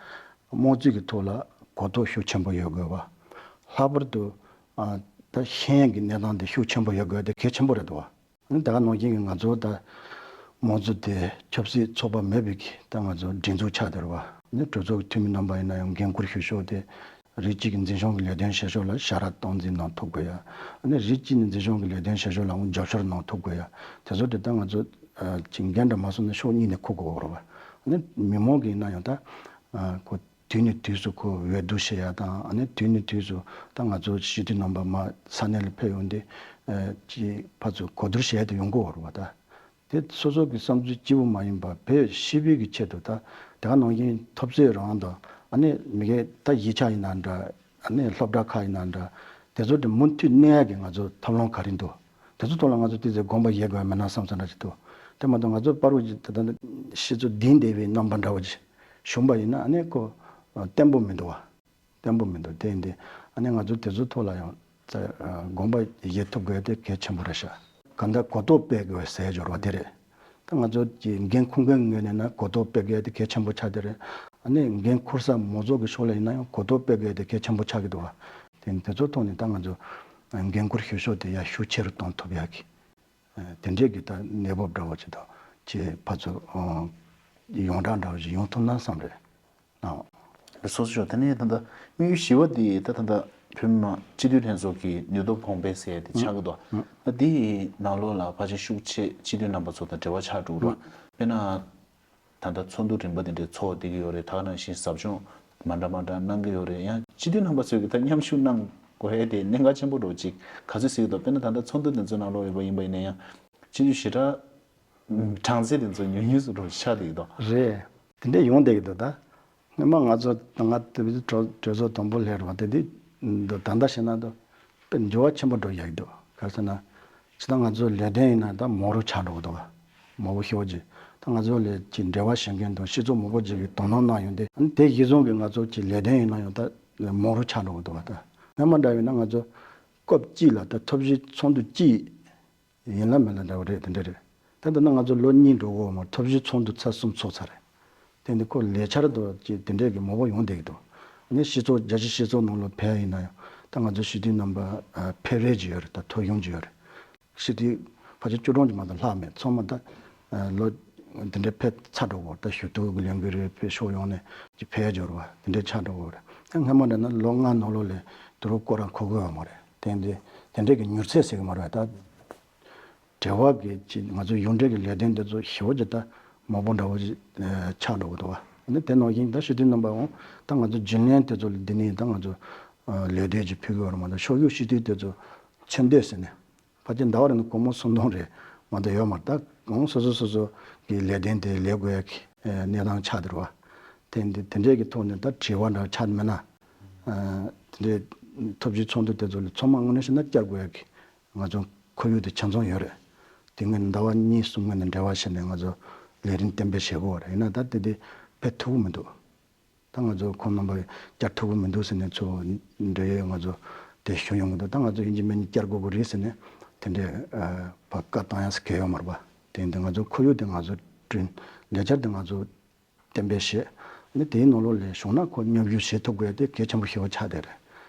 དམངས་གཙོའི་གི་ཐོག་ལ་གོ་རྟོགས་ཤུགས་ཆེན་པོ་ཡོད་དགོས་པ། ལྷག་པར་དུ་ཨ་ད་ཤེས་ཡོན་གྱི་གནས་སྟངས་དེ་ཤུགས་ཆེན་པོ་ཡོད་དགོས་དེ་གལ་ཆེན་པོ་རེད་འདུག་བ། ཨ་ནི་ད་ག་ནང་བཞིན་གྱི་ང་ཚོ་ད་དམངས་གཙོ་དེ་ཆབ་སྲིད་ཚོགས་པ་མེད་པའི་གི་ད་ང་ཚོ་སྒྲིག་འཛུགས་ཆགས་བསྡད་རེད་བ། ཨ་ནི་གྲོས་ཚོགས་ཀྱི་འཐུས་མི་རྣམ་པ་ཡིན་ན་ཡང་འགན་འཁུར་ཞུ་ཕྱོགས་དེ་རིགས་གཅིག་གི་འཛིན་སྐྱོང་གི་ལས་དོན་བྱེད་ཕྱོགས་ལ་ཞབས་ཕྱི་སྟངས་འཛིན་གནང་ཐུབ་དགོས་ཡ། ཨ་ནི་རིགས་གཅིག་ནས་འཛིན་སྐྱོང་གི་ལས་དོན་བྱེད་ཕྱོགས་ལའང་རྒྱབ་སྐྱོར་གནང་ཐུབ་དགོས་ཡ། དེ་ཚོ་དེ་ད་ང་ཚོ་ཨ་ཅིག་འགན་འདྲ་མ་སོང་ན་ཕྱོགས་གཉིས་ནས་འཁུར་དགོས་རེད་བ། ཨ་ནི་མི་མང་གི་ཡིན་ན་ཡང་ད་ཨ་ཁོ་དུས་ནས་དུས་སུ་ཁོ་འོས་བསྡུ་བྱེད་ཡ་དང་ཨ་ནི་དུས་ནས་དུས་སུ་ད་ང་ཚོ་སྤྱི་འཐུས་རྣམ་པ་མར་ས་གནས་ལ་ཕེབས་ཡོང་དུས་ཨ་ཅིག་ཕར་ཚུར་གོ་བསྡུར་བྱེད་ཡ་དེ་ཡོང་གི་ཡོད་རེད་བ། ད་དེ་སོ་སོ་གི་བསམ་ཚུལ་གཅིག་པུ་མ་ཡིན་པར་བོད་སྤྱི་པའི་གི་ཆེད་དུ་ད་དེ་ག་ནང་བཞིན་འཐབ་རྩོད་རང་དང་ཨ་ནི་མི་སྒེར་ད་གཞིས་ཆགས་ཡིན་ན་འདྲ་ཨ་ནི་སློབ་གྲྭ་ཁག་ཡིན་ན་འདྲ་དེ་ཚོ་དེ་མུ་མཐུད་གནས་ཡ་གི་ང་ཚོ་ཐབས་ལམ་ག་རེ་འདུག་དེ་ཚོ་ཐོག་ལ་ང་ཚོ་ཏོག་ཙམ་དགོངས་པ་བཞེས་དགོས་ཡ་མེད་ན་བསམ་བསམ་འདྲ་ཅིག་འདུག་དེ་མ་གཏོགས་ང་ཚོ་པར་རུ་ཅིག་ད་ལྟ་ཤི་ཚོ་ལྡིང་བསྡད་པའི་རྣམ་པ་འདྲ་བོ་ཅིག་བྱུང་བ་ཡིན་ན་ཨ་ནི་ཁོ་བརྟན་པོ་མི་འདུག་བ། བརྟན་པོ་མི་འདུག་དེ་ཡིན་དུས་ཨ་ནི་ང་ཚོ་དེ་ཚོའི་ཐོག་ལ་ཡང་ཙ་དགོངས་པ་བཞེས་ཐུབ་དགོས་དེ་གལ་ཆེན་པོ་རེད་ཤག་གང་ལྟར་གོ་རྟོགས་སྤེལ་དགོས་ཟེར་སྦྱོར་བ་དེ་རེད། ད་ང་ཚོ་གི་འགན་འཁུར་མཁན་ངོས་ནས་ན་གོ་རྟོགས་སྤེལ་དགོས་དེ་གལ་ཆེན་པོ་ཆགས་དེ་རེད། ཨ་ནི་འགན་འཁུར་ས་མང་ཚོགས་ཀྱི་ཕྱོགས་ལ་ཡིན་ན་ཡང་གོ་རྟོགས་སྤེལ་དགོས་དེ་གལ་ཆེན་པོ་ཆགས་ཀྱི་འདུག་བ། དེ་དེ་ཚོའི་ཐོག་ནས་ད་ང་ཚོ་འགན་འཁུར་ཞུ་ཕྱོགས་དེ་ཡང་ཤུགས་ཆེ་རུ་གཏོང་ཐུབ་ཡག་གི་དེ་འདྲས་ཀྱི་ད་གནས་བབ་འདྲ་བོ་ཅིག་དང་ཅིག་ཕར་ཚུར་ཡོངས་གྲགས་འདྲ་བོ་ཞིག་ཡོང་ཐུབ་ན་བསམ་རེད། ཨོ། སོ་སོ་ཞོག་དེ་ནས་ད་ལྟ་དམིགས་ཡུལ་བཞི་པ་འདི་ད་ད་ལྟ་བོད་མི་མང་སྤྱི་འཐུས་ལྷན་ཚོགས་ཀྱི་ནུས་སྟོབས་གོང་འཕེལ་ཟེར་ཡ་དེ་ཆགས་ཀྱི་འདུག་ཨ་འདིའི་ནང་ལོགས་ལ་ཕལ་ཆེར་ཤུགས་ཆེ་སྤྱི་འཐུས་རྣམ་པ་ཚོ་དང་འབྲེལ་བ་ཆགས་འགྲོ་གི་རེད། དཔེར་ན་ད་ལྟ་ཚོགས་འདུ་རིམ་པ་དེ་འདྲའི་ཚོགས་བསྡད་ཀྱི་ཡོད་རེད། ད་ག་ནང་བཞིན་ཟབ་སྦྱོང་མ་འདྲ་མ་འདྲ་གནང་གི་ཡོད་རེད། ཡང་སྤྱི་འཐུས་རྣམ་པ་ཚོས་ཀྱི་ད་མཉམ་ཞུགས་གནང་དགོས་ཡ་དེ་གནད་འགག་ཆེན་པོ་འདྲ་བོ་ཅིག་ག་ཚོད་ཟེར་གྱི་འདུག་དཔེར་ན་ད་ལྟ་ཚོགས་འདུ་དེ་ཚོའི་ནང་ལོགས་ཡོད་པ་ཡིན་པ་ཡིན་ན་ཡང་སྤྱི་འཐུས་ཞེ་དྲག་གྲངས་ཚད་དེ་ཚོ་ཉུང་ཉུང་སུ་འགྲོ་ཆགས་བསྡད་ཀྱི་འདུག་རེད། དེ་འདྲ་ཡོང་བསྡད་ཀྱི་འདུག་ད་སྔོན་མ་ང་ཚོ་ང་དེ་བཞིན་གྲོས་གྲོས་ཚོགས་དང་པོ་སླེབས་རེད་བ། དེ་དུས་འདུག་ད་ལྟ་བཤད་ན་འདུག་དཔེ་འགྱུར་བ་ཆེན་པོ་འགྲོ་ཡག་གི་འདུག་ག་རེ་ཟེར་ན་ཇི་ལྟར་ང་ཚོའི་ལས་དོན་ཡིན་ན་ད་མང་རུ་ཆགས་འགྲོ་གི་འདུག་བ། མང་པོ་ཤོས་ཀྱི་ད་ང་ཚོ་ལས་ཀྱི་འབྲེལ་བ་བྱེད་མཁན་དང་སྤྱི་ཚོགས་མང་པོ་ཅིག་གིས་དོ་སྣང་གནང་ཡོང་དུས་དེ་གཞི་བཟུང་གི་ང་ཚོ་ཀྱི་ལས་དོན་ཡིན་ན་ཡང་ད་མང་རུ་ཆགས་འགྲོ་གི་འདུག་བ། ད་སྔོན་མ་འདྲ་ཡིན་ན་ང་ཚོ་སྐབས་གཅིག་ལ་ད་ཐོབ་བཞི་ཚོགས་འདུ་གཅིག་ ཡིན་ལ་མིན་ལ་འདྲ་བོ་རེད། དེ་འདྲ་རེད། ད་ལྟ་ན་ང་ཚོ་ལོ་གཉིས་འགྲོ་གི་ཡོད་མ་རེད། ཐབས་ཇུས་ཚོགས་འདུ་ཚར་གསུམ་ཚོགས་ཚར་རེད། དེ་འདི་ཁོ་ལས་འཆར་དང་ཅིག་དེ་འདྲས་ཀྱི་མང་པོ་ཡོང་བསྡད་ཀྱི་འདུག་ཨ་ནི་སྤྱི་ཚོགས་རྒྱལ་སྤྱིའི་སྤྱི་ཚོགས་ནང་ལ་ཕེབས་ཡ་ཡིན་ན་ཡང་ད་ང་ཚོ་སྤྱི་འཐུས་རྣམ་པ་ཨ་ཕེབས་རེས་ཀྱི་ཡོད་རེད། ད་ཐོ་ཡོང་གི་ཡོད་རེད། སྤྱི་འཐུས་ཕལ་ཆེར་བཅུ་གྲངས་ཀྱི་མ་གཏོགས་ལྷག་མེད། ཚང་མ་ད་ཨ་ལོ་དེ་འདྲས་ཕེབས་ཚར་འགྲོ་གི་ཡོད་རེད། ད་ཞུ་གཏུག་གི་ལས་འགུལ་རེད། ཕེབས་ཕྱོགས་ཡོངས་ནས་ཀྱི་ཕེབས་ཡ་འབྱོར་བ་དེ་འདྲས་ཆགས་འགྲོ་གི་ཡོད་རེད། ད་སྔ་མ་འདྲ་ན་ལོ་ལྔ་ནང་ལོགས་ལ་དུ་རུ་སྐོར་ར་འཁོར་གི་ཡོད་མ་རེད། དེ་འདི་དེ་འདྲས་ཀྱི་མྱུར་ཚད་ཟེར་གི་མ་རེད། ད། འབྲེལ་བ་གི་ཅིག་ང་ཚོ་ཡོངས་འབྲེལ་གྱི་ལས་དོན་དེ་ཚོ་ཞེ་པོ་ཅིག་ད་མང་པོ་འདྲ་བོ་ཅིག་ཆགས་འགྲོ་གི་འདུག་བ། ཨ་ནི་དེ་ནང་བཞིན་ད་སྤྱི་འཐུས་རྣམ་པའང་ད་ང་ཚོ་རྒྱུན་ལས་དེ་ཚོ་ལ་འདི་ནས་ད་ང་ཚོ་ལས་དོན་ཅིག་ཕུལ་གི་ཡོད་རེད་མ་གཏོགས་ཕྱོགས་བཞུགས་སྤྱི་འཐུས་དེ་ཚོ་ཚོད་ལྟ་ཟེར་ནས་ཕལ་ཆེར་ཟླ་བ་རེ་ནས་སྒོར་མོ་སུམ་སྟོང་རེ་མ་གཏོགས་ཡོད་མ་རེད། ད་གང་སོ་སོ་སོ་སོ་གི་ལས་དོན་དེ་ལས་དགོས་ཡ་གི་གནས་སྟངས་ཆགས་བསྡད་རེད་བ། དེ་འདི་དེ་འདྲས་ཀྱི་ཐོག་ནས་ད་དྲི་བ་འདྲ་ཆགས་མེད་ན། དེ་འདྲས་ཐབས་ཇུས་ཚོགས་འདུ་དེ་ཚོ་ལ་ཚང་མ་དངོས་གནས་བཤད་ན་བསྐྱར་དགོས་ཡ་གི་ང་ཚོ་ཁོར་ཡུག་དེ་ཆ་ཚང་ཡོད་རེད། དེ་སྔོན་ཟླ་བ་གཉིས་གསུམ་སྔོན་ནས་འབྲེལ་བ་བྱས་ནས་ང་ཚོ་ལས་རིམ་གཏན་འབེབས་བྱེད་དགོས་རེད། ཡིན་ན་ད་དེ་དེ་ཕེབས་ཐུབ་ཀྱི་མི་འདུག་ད་ང་ཚོ་ཁོང་རྣམ་པ་བསྐྱར་ཐུབ་ཀྱི་མི་འདུག་ཟེར་ནས་ཚུར་འབྲེལ་ཡོད་ང་ཚོ་དེ་ཞུ་ཡོང་གི་འདུག་ད་ང་ཚོ་ཡིན་གཅིག་མིན་གཅིག་བསྐྱར་དགོས་ཀྱི་རེད་ཟེར་ནས་དེ་འདྲའི་བཀའ་བཏང་ཡ་ཟེར་གྱི་ཡོད་མ་རེད་པ། དེ་འདི་ང་ཚོ་ཁོར་ཡུག་དེ་ང་ཚོ་བསྐྲུན། ལས་འཆར་དེ་ང་ཚོ་གཏན་འབེབས་བྱས། ནི་དེའི་ནང་ལོགས་ལ་བྱུང་ན་ཁོ་མཉམ་ཞུགས་བྱེད་ཐུབ་དགོས་དེ་གལ་ཆེན་པོ་ཞེ་པོ་ཆགས་བསྡད་རེད།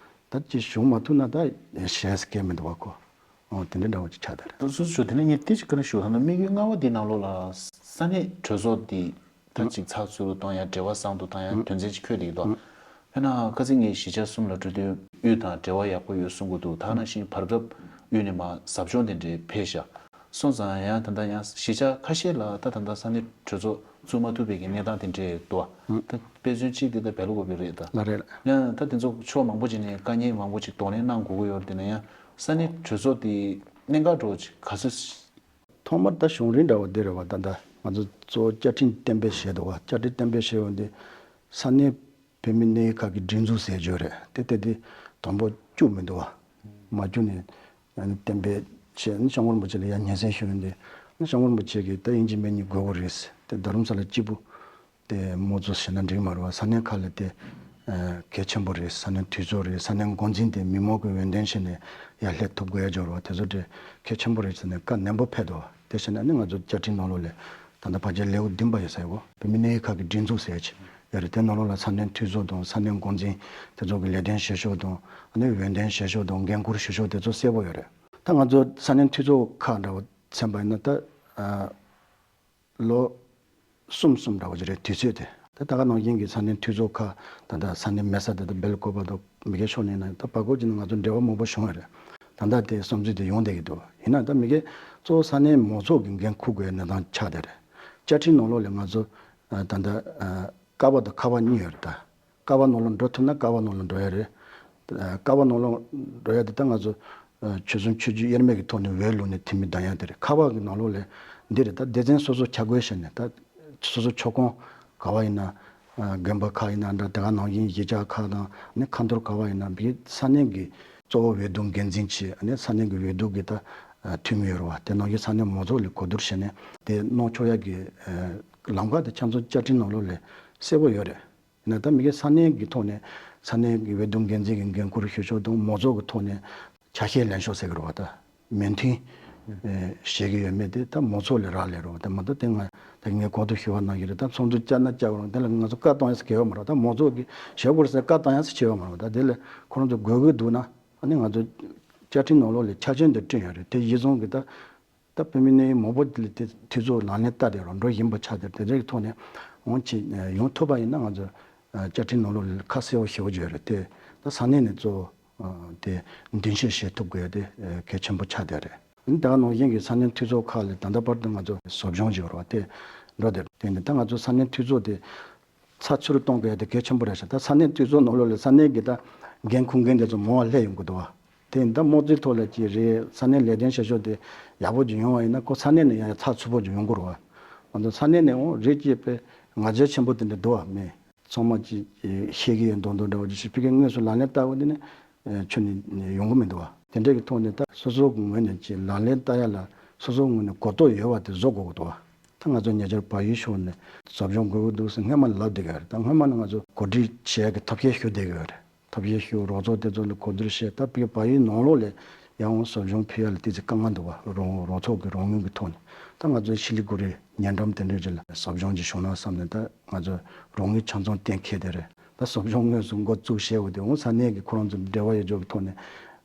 ད་ཅི་བྱུང་མ་ཐུབ་ན་ད་བྱས་ཟེར་གྱི་མི་འདུག་བ་ཁོ། ཨོ་དེ་འདྲ་འདྲ་བོ་ཅིག་ཆགས་བསྡད་རེད། ད་སོ་སོ་དེ་ནས་ངས་ཏི་ཅིག་བཀའ་འདྲི་ཞུ་ད་ན་དམིགས་ཡུལ་ལྔ་པ་དེའི་ནང་ལོགས་ལ་ས་གནས་གྲོས་ཚོགས་དེ་ད་ཅིག་ཚགས་ཚུད་དུ་གཏོང་ཡ་འབྲེལ་བ་བཟང་དུ་གཏོང་ཡ་དོན་ཚན་ཅིག་འཁོད་བསྡད་ཀྱི་འདུག་དཔེར་ན་ཁ་སང་ངས་གཞིས་ཆགས་གསུམ་ལ་འགྲོ་དུས་དབུས་དང་འབྲེལ་བ་ཡག་པོ་ཡོད་གསུང་གི་འདུག་ད་ནང་བཞིན་བར་སྐབས་དབུས་ནས་མར་ཟབ་སྦྱོང་དེ་འདྲའི་ཕེབས་ཤག་སོང་ཙང་ཡང་ད་ལྟ་ཡང་གཞིས་ཆགས་ཁ་ཤས་ལ་ད་ད་ལྟ་ས་གནས་གྲོས་ཚོགས་བཙུགས་མ་ཐུབ་པའི་གི་གནས་སྟངས་དེ་འདྲས་འདུག་བ། ད་དཔེ་མཚོན་གཅིག་དེ་ད་བལ་ལུ་གོ་བི་རེད་ད། ལ་རེད། ཡང་ད་དེ་ཚོ་ཕྱོགས་མང་པོ་ཅིག་ནས་དཀའ་ངལ་མང་པོ་ཅིག་གདོང་ལེན་གནང་དགོས་ཀྱི་ཡོད་རེད། དེ་ན་ཡང་ས་གནས་གྲོས་ཚོགས་དེ་གནད་འགག་འདྲ་བོ་ཅིག་ག་ཚོད། ཐོག་མར་ད་བྱུང་རིམ་འདྲ་བོ་འདི་རེད་བ། ད་ད་ང་ཚོ་གཙོ་བོ་བཅའ་ཁྲིམས་གཏན་འབེབས་བྱས་འདུག་བ། བཅའ་ཁྲིམས་གཏན་འབེབས་བྱས་ཡོད་འདི་ས་གནས་བོད་མི་གནས་ཡུལ་ཁག་གི་སྒྲིག་འཛུགས་ཟེར་རྒྱུ་རེད། དེ་དེ་དེ་དང་པོ་བཅུག་མི་འདུག་བ། མ་བཅུག་ནས་ཨ་ནི་གཏན་འབེབས་བྱས་ནས་སྐྱབས་མགོན་རིན་པོ་ཆེ་ལ་ཡར་སྙན་སེང་ཞུས་ཡོད་འདི་ནི་སྐྱབས་མགོན་རིན་པོ་ཆེ་གིས་ད་ཡིན་གཅིག་མིན་གཉིས་དགོས་ཀྱི་རེད། དེ་རྡ་རམ་ས་ལ་གཅིག་པུ་དེ་དམངས་གཙོ་བྱས་ན་འགྲིག་མ་རེད་བ། ས་གནས་ཁག་ལ་དེ་གལ་ཆེན་པོ་རེད། ས་གནས་འཐུས་ཚོགས་རེད། ས་གནས་འགོ་འཛིན་དེ་མི་མང་གི་འོས་འདེམས་བྱས་ནས་ཡར་སླེབས་ཐུབ་དགོས་ཡ་འབྱོར་བ་དེ་ཚོ་དེ་གལ་ཆེན་པོ་རེད་ཟེར་ནས་བཀའ་ནན་པོ་ཕེབས་འདུག་བ། དེ་བྱས་ན་ནི་ང་ཚོ་བཅའ་ཁྲིམས་ནང་ལོགས་ལ་ད་ལྟ་ཕལ་ཆེར་ལེའུ་བདུན་པ་ཡོད་ས་ཡོད་གོ། བོད་མི་གནས་ཡུལ་ཁག་གི་སྒྲིག་འཛུགས་ཟེར་ཡ་ཅིག་ཡོད་རེད། དེ་ནང་ལོགས་ལ་ས་གནས་འཐུས་ཚོགས་དང་ས་གནས་འགོ་འཛིན་དེ་ཚོ་གི་ལས་དོན་བྱེད་ཕྱོགས་དང་ཨ་ནི་འོས་འདེམས་བྱེད་ཕྱོགས་དང་འགན་འཁུར་ཞུ་ཕྱོགས་དེ་ཚོ་གསལ་པོ་ཡོད་རེད། ད་ང་ཚོ་ས་གནས་འཐུས་ཚོགས་ཁག་འདྲ་བོ་མཚོན་པ་ཡིན་ན་ད་ཨ། ལོ་གསུམ་གསུམ་འདྲ་བོ་ཅིག་རེད་དུས་ཚོད་དེ། ད་ད་ག་ནང་བཞིན་གྱི་ས་གནས་འཐུས་ཚོགས་ཁག་ད་ལྟ་ས་གནས་མེད་ས་དེ་ད་སྦེལ་ཀོབ་དང་མི་སྒེར་ཕྱོགས་ནས་ན་ད་བར་སྐོར་གྱི་ནང་ང་ཚོ་འབྲེལ་བ་མང་པོ་བྱུང་ཡོད་རེད། ད་ལྟ་དེ་བསམ་ཚུལ་དེ་ཡོང་བསྡད་ཀྱི་འདུག་ཡིན་ན་ད་མི་སྒེར་གཙོ་བོ་ས་གནས་མང་ཚོགས་ཀྱི་འགན་འཁུར་དགོས་ཡ་གནས་སྟངས་ཆགས་བསྡད་རེད། བཅའ་ཁྲིམས་ནང་ལོགས་ལ་ང་ཚོ་ད་ལྟ་ཀ་བ་དང་ཁ་བ་གཉིས་ཡོད་རེད་ད། ཀ་བ་ནང་ལ་འགྲོ་ཐུབ་ན་ཀ་བ་ནང་ལ་འགྲོ་ཡ་རེད། ཀ་བ་ནང་ལ་འགྲོ་ཡ་དེ་ད་ང་ཚོ་ཆོལ་གསུམ་ཆོས་བརྒྱུད་དབྱེར་མེད་ཀྱི་ཐོག་ནས་འོས་བླུགས་ནས་འཐུས་མི་བདམས་ཡ་དེ་རེད། ཁ་བ་གི་ནང་ལོགས་ལ་འདི་རེད། ད་སྡེ་ཚན་སོ་སོ་ཆ་བགོས་བྱས་ནས་ད་སོ་སོ་ཆོལ་ཁོངས་ག་བ་ཡིན་ན་དགོན་པ་ཁག་ཡིན་ན་འདྲ། དེ་ག་ནང་བཞིན་གཞིས་ཆགས་ཁག་དང་ནི་ཁ་འཐོར་ག་བ་ཡིན་ན་བི་ས་གནས་ཀྱི་གཙོ་བོ་འོས་བསྡུ་འགན་འཛིན་བྱས་ནས་ས་གནས་ཀྱི་འོས་བསྡུ་གི་ད་འཐུས་མི་ཡོད་རེད་བ། དེ་ནང་བཞིན་ས་གནས་མང་ཚོགས་ལ་གོ་བསྡུར་བྱས་ནས་དེ་གནང་ཆོག་ཡ་གི་ལམ་ཁ་དེ་ཆ་ཚང་བཅའ་ཁྲིམས་ནང་ལོགས་ལ་གསལ་པོ་ཡོད་རེད། ཡིན་ན་ད་མི་སྒེར་ས་གནས་ཀྱི་ཐོག་ནས་ས་གནས་ཀྱི་འོས་བསྡུ་འགན་འཛིན་གྱི་འགན་འཁུར་ཞུ་ཕྱོགས་དང་མང་ཚོགས་ཀྱི་ཐོག་ནས་ཆ་ཤས་ལེན་ཕྱོགས་ཟེར་གྱི་རེད་བ། ད་མོས་མཐུན་བྱེད་ཀྱི་ཡོད་མེད་དེ་ད་མང་ཚོགས་ལ་རག་ལས་རེད་བ། ད་མ་གཏོགས་དེ་ང་ད་ངས་གོང་དུ་ཞུ་བ་ནང་བཞིན་རེད། ད་ཚོགས་འདུ་བཅར་ན་བཅར་བ་རེད། དེ་ལ་ང་ཚོ་བཀའ་གཏོང་ཡ་ཟེར་གྱི་ཡོད་མ་རེད། ད་མང་ཚོགས་ཀྱིས་བྱེད་དགོས་རེད་ཟེར་བཀའ་གཏོང་ཡ་ཟེར་བྱས་ཡོད་མ་རེད། ད་དེ་ལ་ཁོ་རང་ཚོ་དགོས་ཀྱི་འདུག་ན་ཨ་ནི་ང་ཚོ་བཅའ་ཁྲིམས་ནང་ལོགས་ལ་ཆ་རྐྱེན་དེ་བསྐྲུན་ཡོད་རེད། དེ་གཞི་བཟུང་གི་ད། ད་བོད་མི་གནས་ཡུལ་མང་པོ་དེ་ལ་དེ་འཐུས་ཚོགས་ལག་ལེན་བསྟར་ཏེ་རང་འགྲོ་བཞིན་པ་ཆགས་ཏེ་དེ་འདྲའི་ཐོག་ནས་འོང་ཆེད་ཡོང་ཐུབ་པ་ཡིན་ན་ང་ཚོ་བཅའ་ཁྲིམས་ནང་ལོགས་ལ་ཁ་གསལ་པོ་ཞེ་པོ་ཅིག་ཡོད་རེད་དེ། ད་ས་གནས་ནས་གཙོ་བོ་དེ་མདུན་སྐྱོད་བྱེད་ཐུབ་དགོས་དེ་གལ་ཆེན་པོ་ཆགས་བསྡད་རེད། ད་ག་ནང་བཞིན་གྱི་ས་གནས་འཐུས་ཚོགས་ཁག་ལ་ད་ལྟ་བར་དུ་ང་ཚོ་ཟབ་སྦྱོང་ཅིག་ཡོད་རེད་བ། དེ་འགྲོ་དེ་དེ་ནས་ད་ང་ཚོ་ས་གནས་འཐུས་ཚོགས་དེ་ཚགས་ཚུད་གཏོང་དགོས་ཡ་དེ་གལ་ཆེན་པོ་རེད་ཤག་ད་ས་གནས་འཐུས་ཚོགས་ནང་ལོགས་ལ་ས་གནས་ཀྱི་ད་འགན་འཁུར་མཁན་དེ་ཚོ་མང་བ་སླེབས་ཡོང་གི་འདུག་བ། དེ་ཡིན་ད་དམངས་གཙོའི་ཐོག་ལ་ཅིག་རེད། ས་གནས་ལས་དོན་བྱེད་ཕྱོགས་དེ་ཡག་པོ་ཅིག་ཡོང་བ་ཡིན་ན་ཁོ་ས་གནས་ནས་ཡང་ཚགས་ཚུད་པོ་ཅིག་ཡོང་གི་རེད་བ། ང་ཚོ་ས་གནས་ནས་འོང་རེད་ཅེས་པའི་ང་རྒྱལ་ཆེན་པོ་དེ་འདྲ་འདུག་བ་མེད། ཚང་མ་ཅིག་ཤེས་ཀྱི་ཡོད་མདོག་མདོག་འདྲ་བོ་ཅིག་ཞིག་ཕ་གིའི་དངོས་སུ་ལག་ལེན་བསྟར་བ་དེ་ནི་ཁྱོན་ནས་ཡོང་གི་མི་འདུག་བ། དེ་འདྲ་གི་ཐོག་ནས་ད་སོ་སོ་གི་ངོས་ནས་ཅིག་ལག་ལེན་བསྟར་ཡ་ལ་སོ་སོ་ངོས་ནས་གོ་རྟོགས་ཡོད་བ་དེ་བཟོ་དགོས་ཀྱི་འདུག་བ། ད་ང་ཚོ་ཉེ་ཆར་བལ་ཡུལ་ཕྱོགས་ནས་ཟབ་སྦྱོང་དགོས་ཀྱི་འདུག་ཟེར་སྔོན་མ་ནས་ལབ་བསྡད་ཀྱི་ཡོད་རེད། ད་སྔོན་མ་ནས་ང་ཚོ་གོ་སྒྲིག་བྱེད་ཡ་གི་ཐབས་ཤེས་ཞུ་བསྡད་ཀྱི་ཡོད་རེད། ཐབས་ཤེས་ཞུ་རོགས་ཚོགས་དེ་ཚོ་ལ་གོ་བསྡུར་བྱས། ད་བལ་ཡུལ་ནང་ལོགས་ལ་ ཡང་ཟབ་སྦྱོང་ཕུལ་ཡ་ལ་ཏོག་ཙམ་དཀའ་ངལ་འདུག་བ། རོགས་རོགས་ཚོགས་ཀྱི་རོགས་དངུལ་གྱི་ཐོག་ནས། ད་ང་ཚོའི་ཤི་ལི་གུ་རི་ཉེ་འགྲམ་དེ་འདྲའི་རྗེས་ལ་ཟབ་སྦྱོང་ཅིག་བྱུང་ན་བསམ་ནས། ད་ང་ཚོས་རོགས་དངུལ་ཆ་ཚང་གཏན་འཁེལ་དེ་རེད། ད་ཟབ་སྦྱོང་དངོས་སུ་འགོ་བཙུགས་བྱས་འོ་དེ་འོང་ས་གནས་ཀྱི་ཁོ་རང་ཚོ་འབྲེལ་བ་ཡོད་ཅོག་གི་ཐོག་ནས་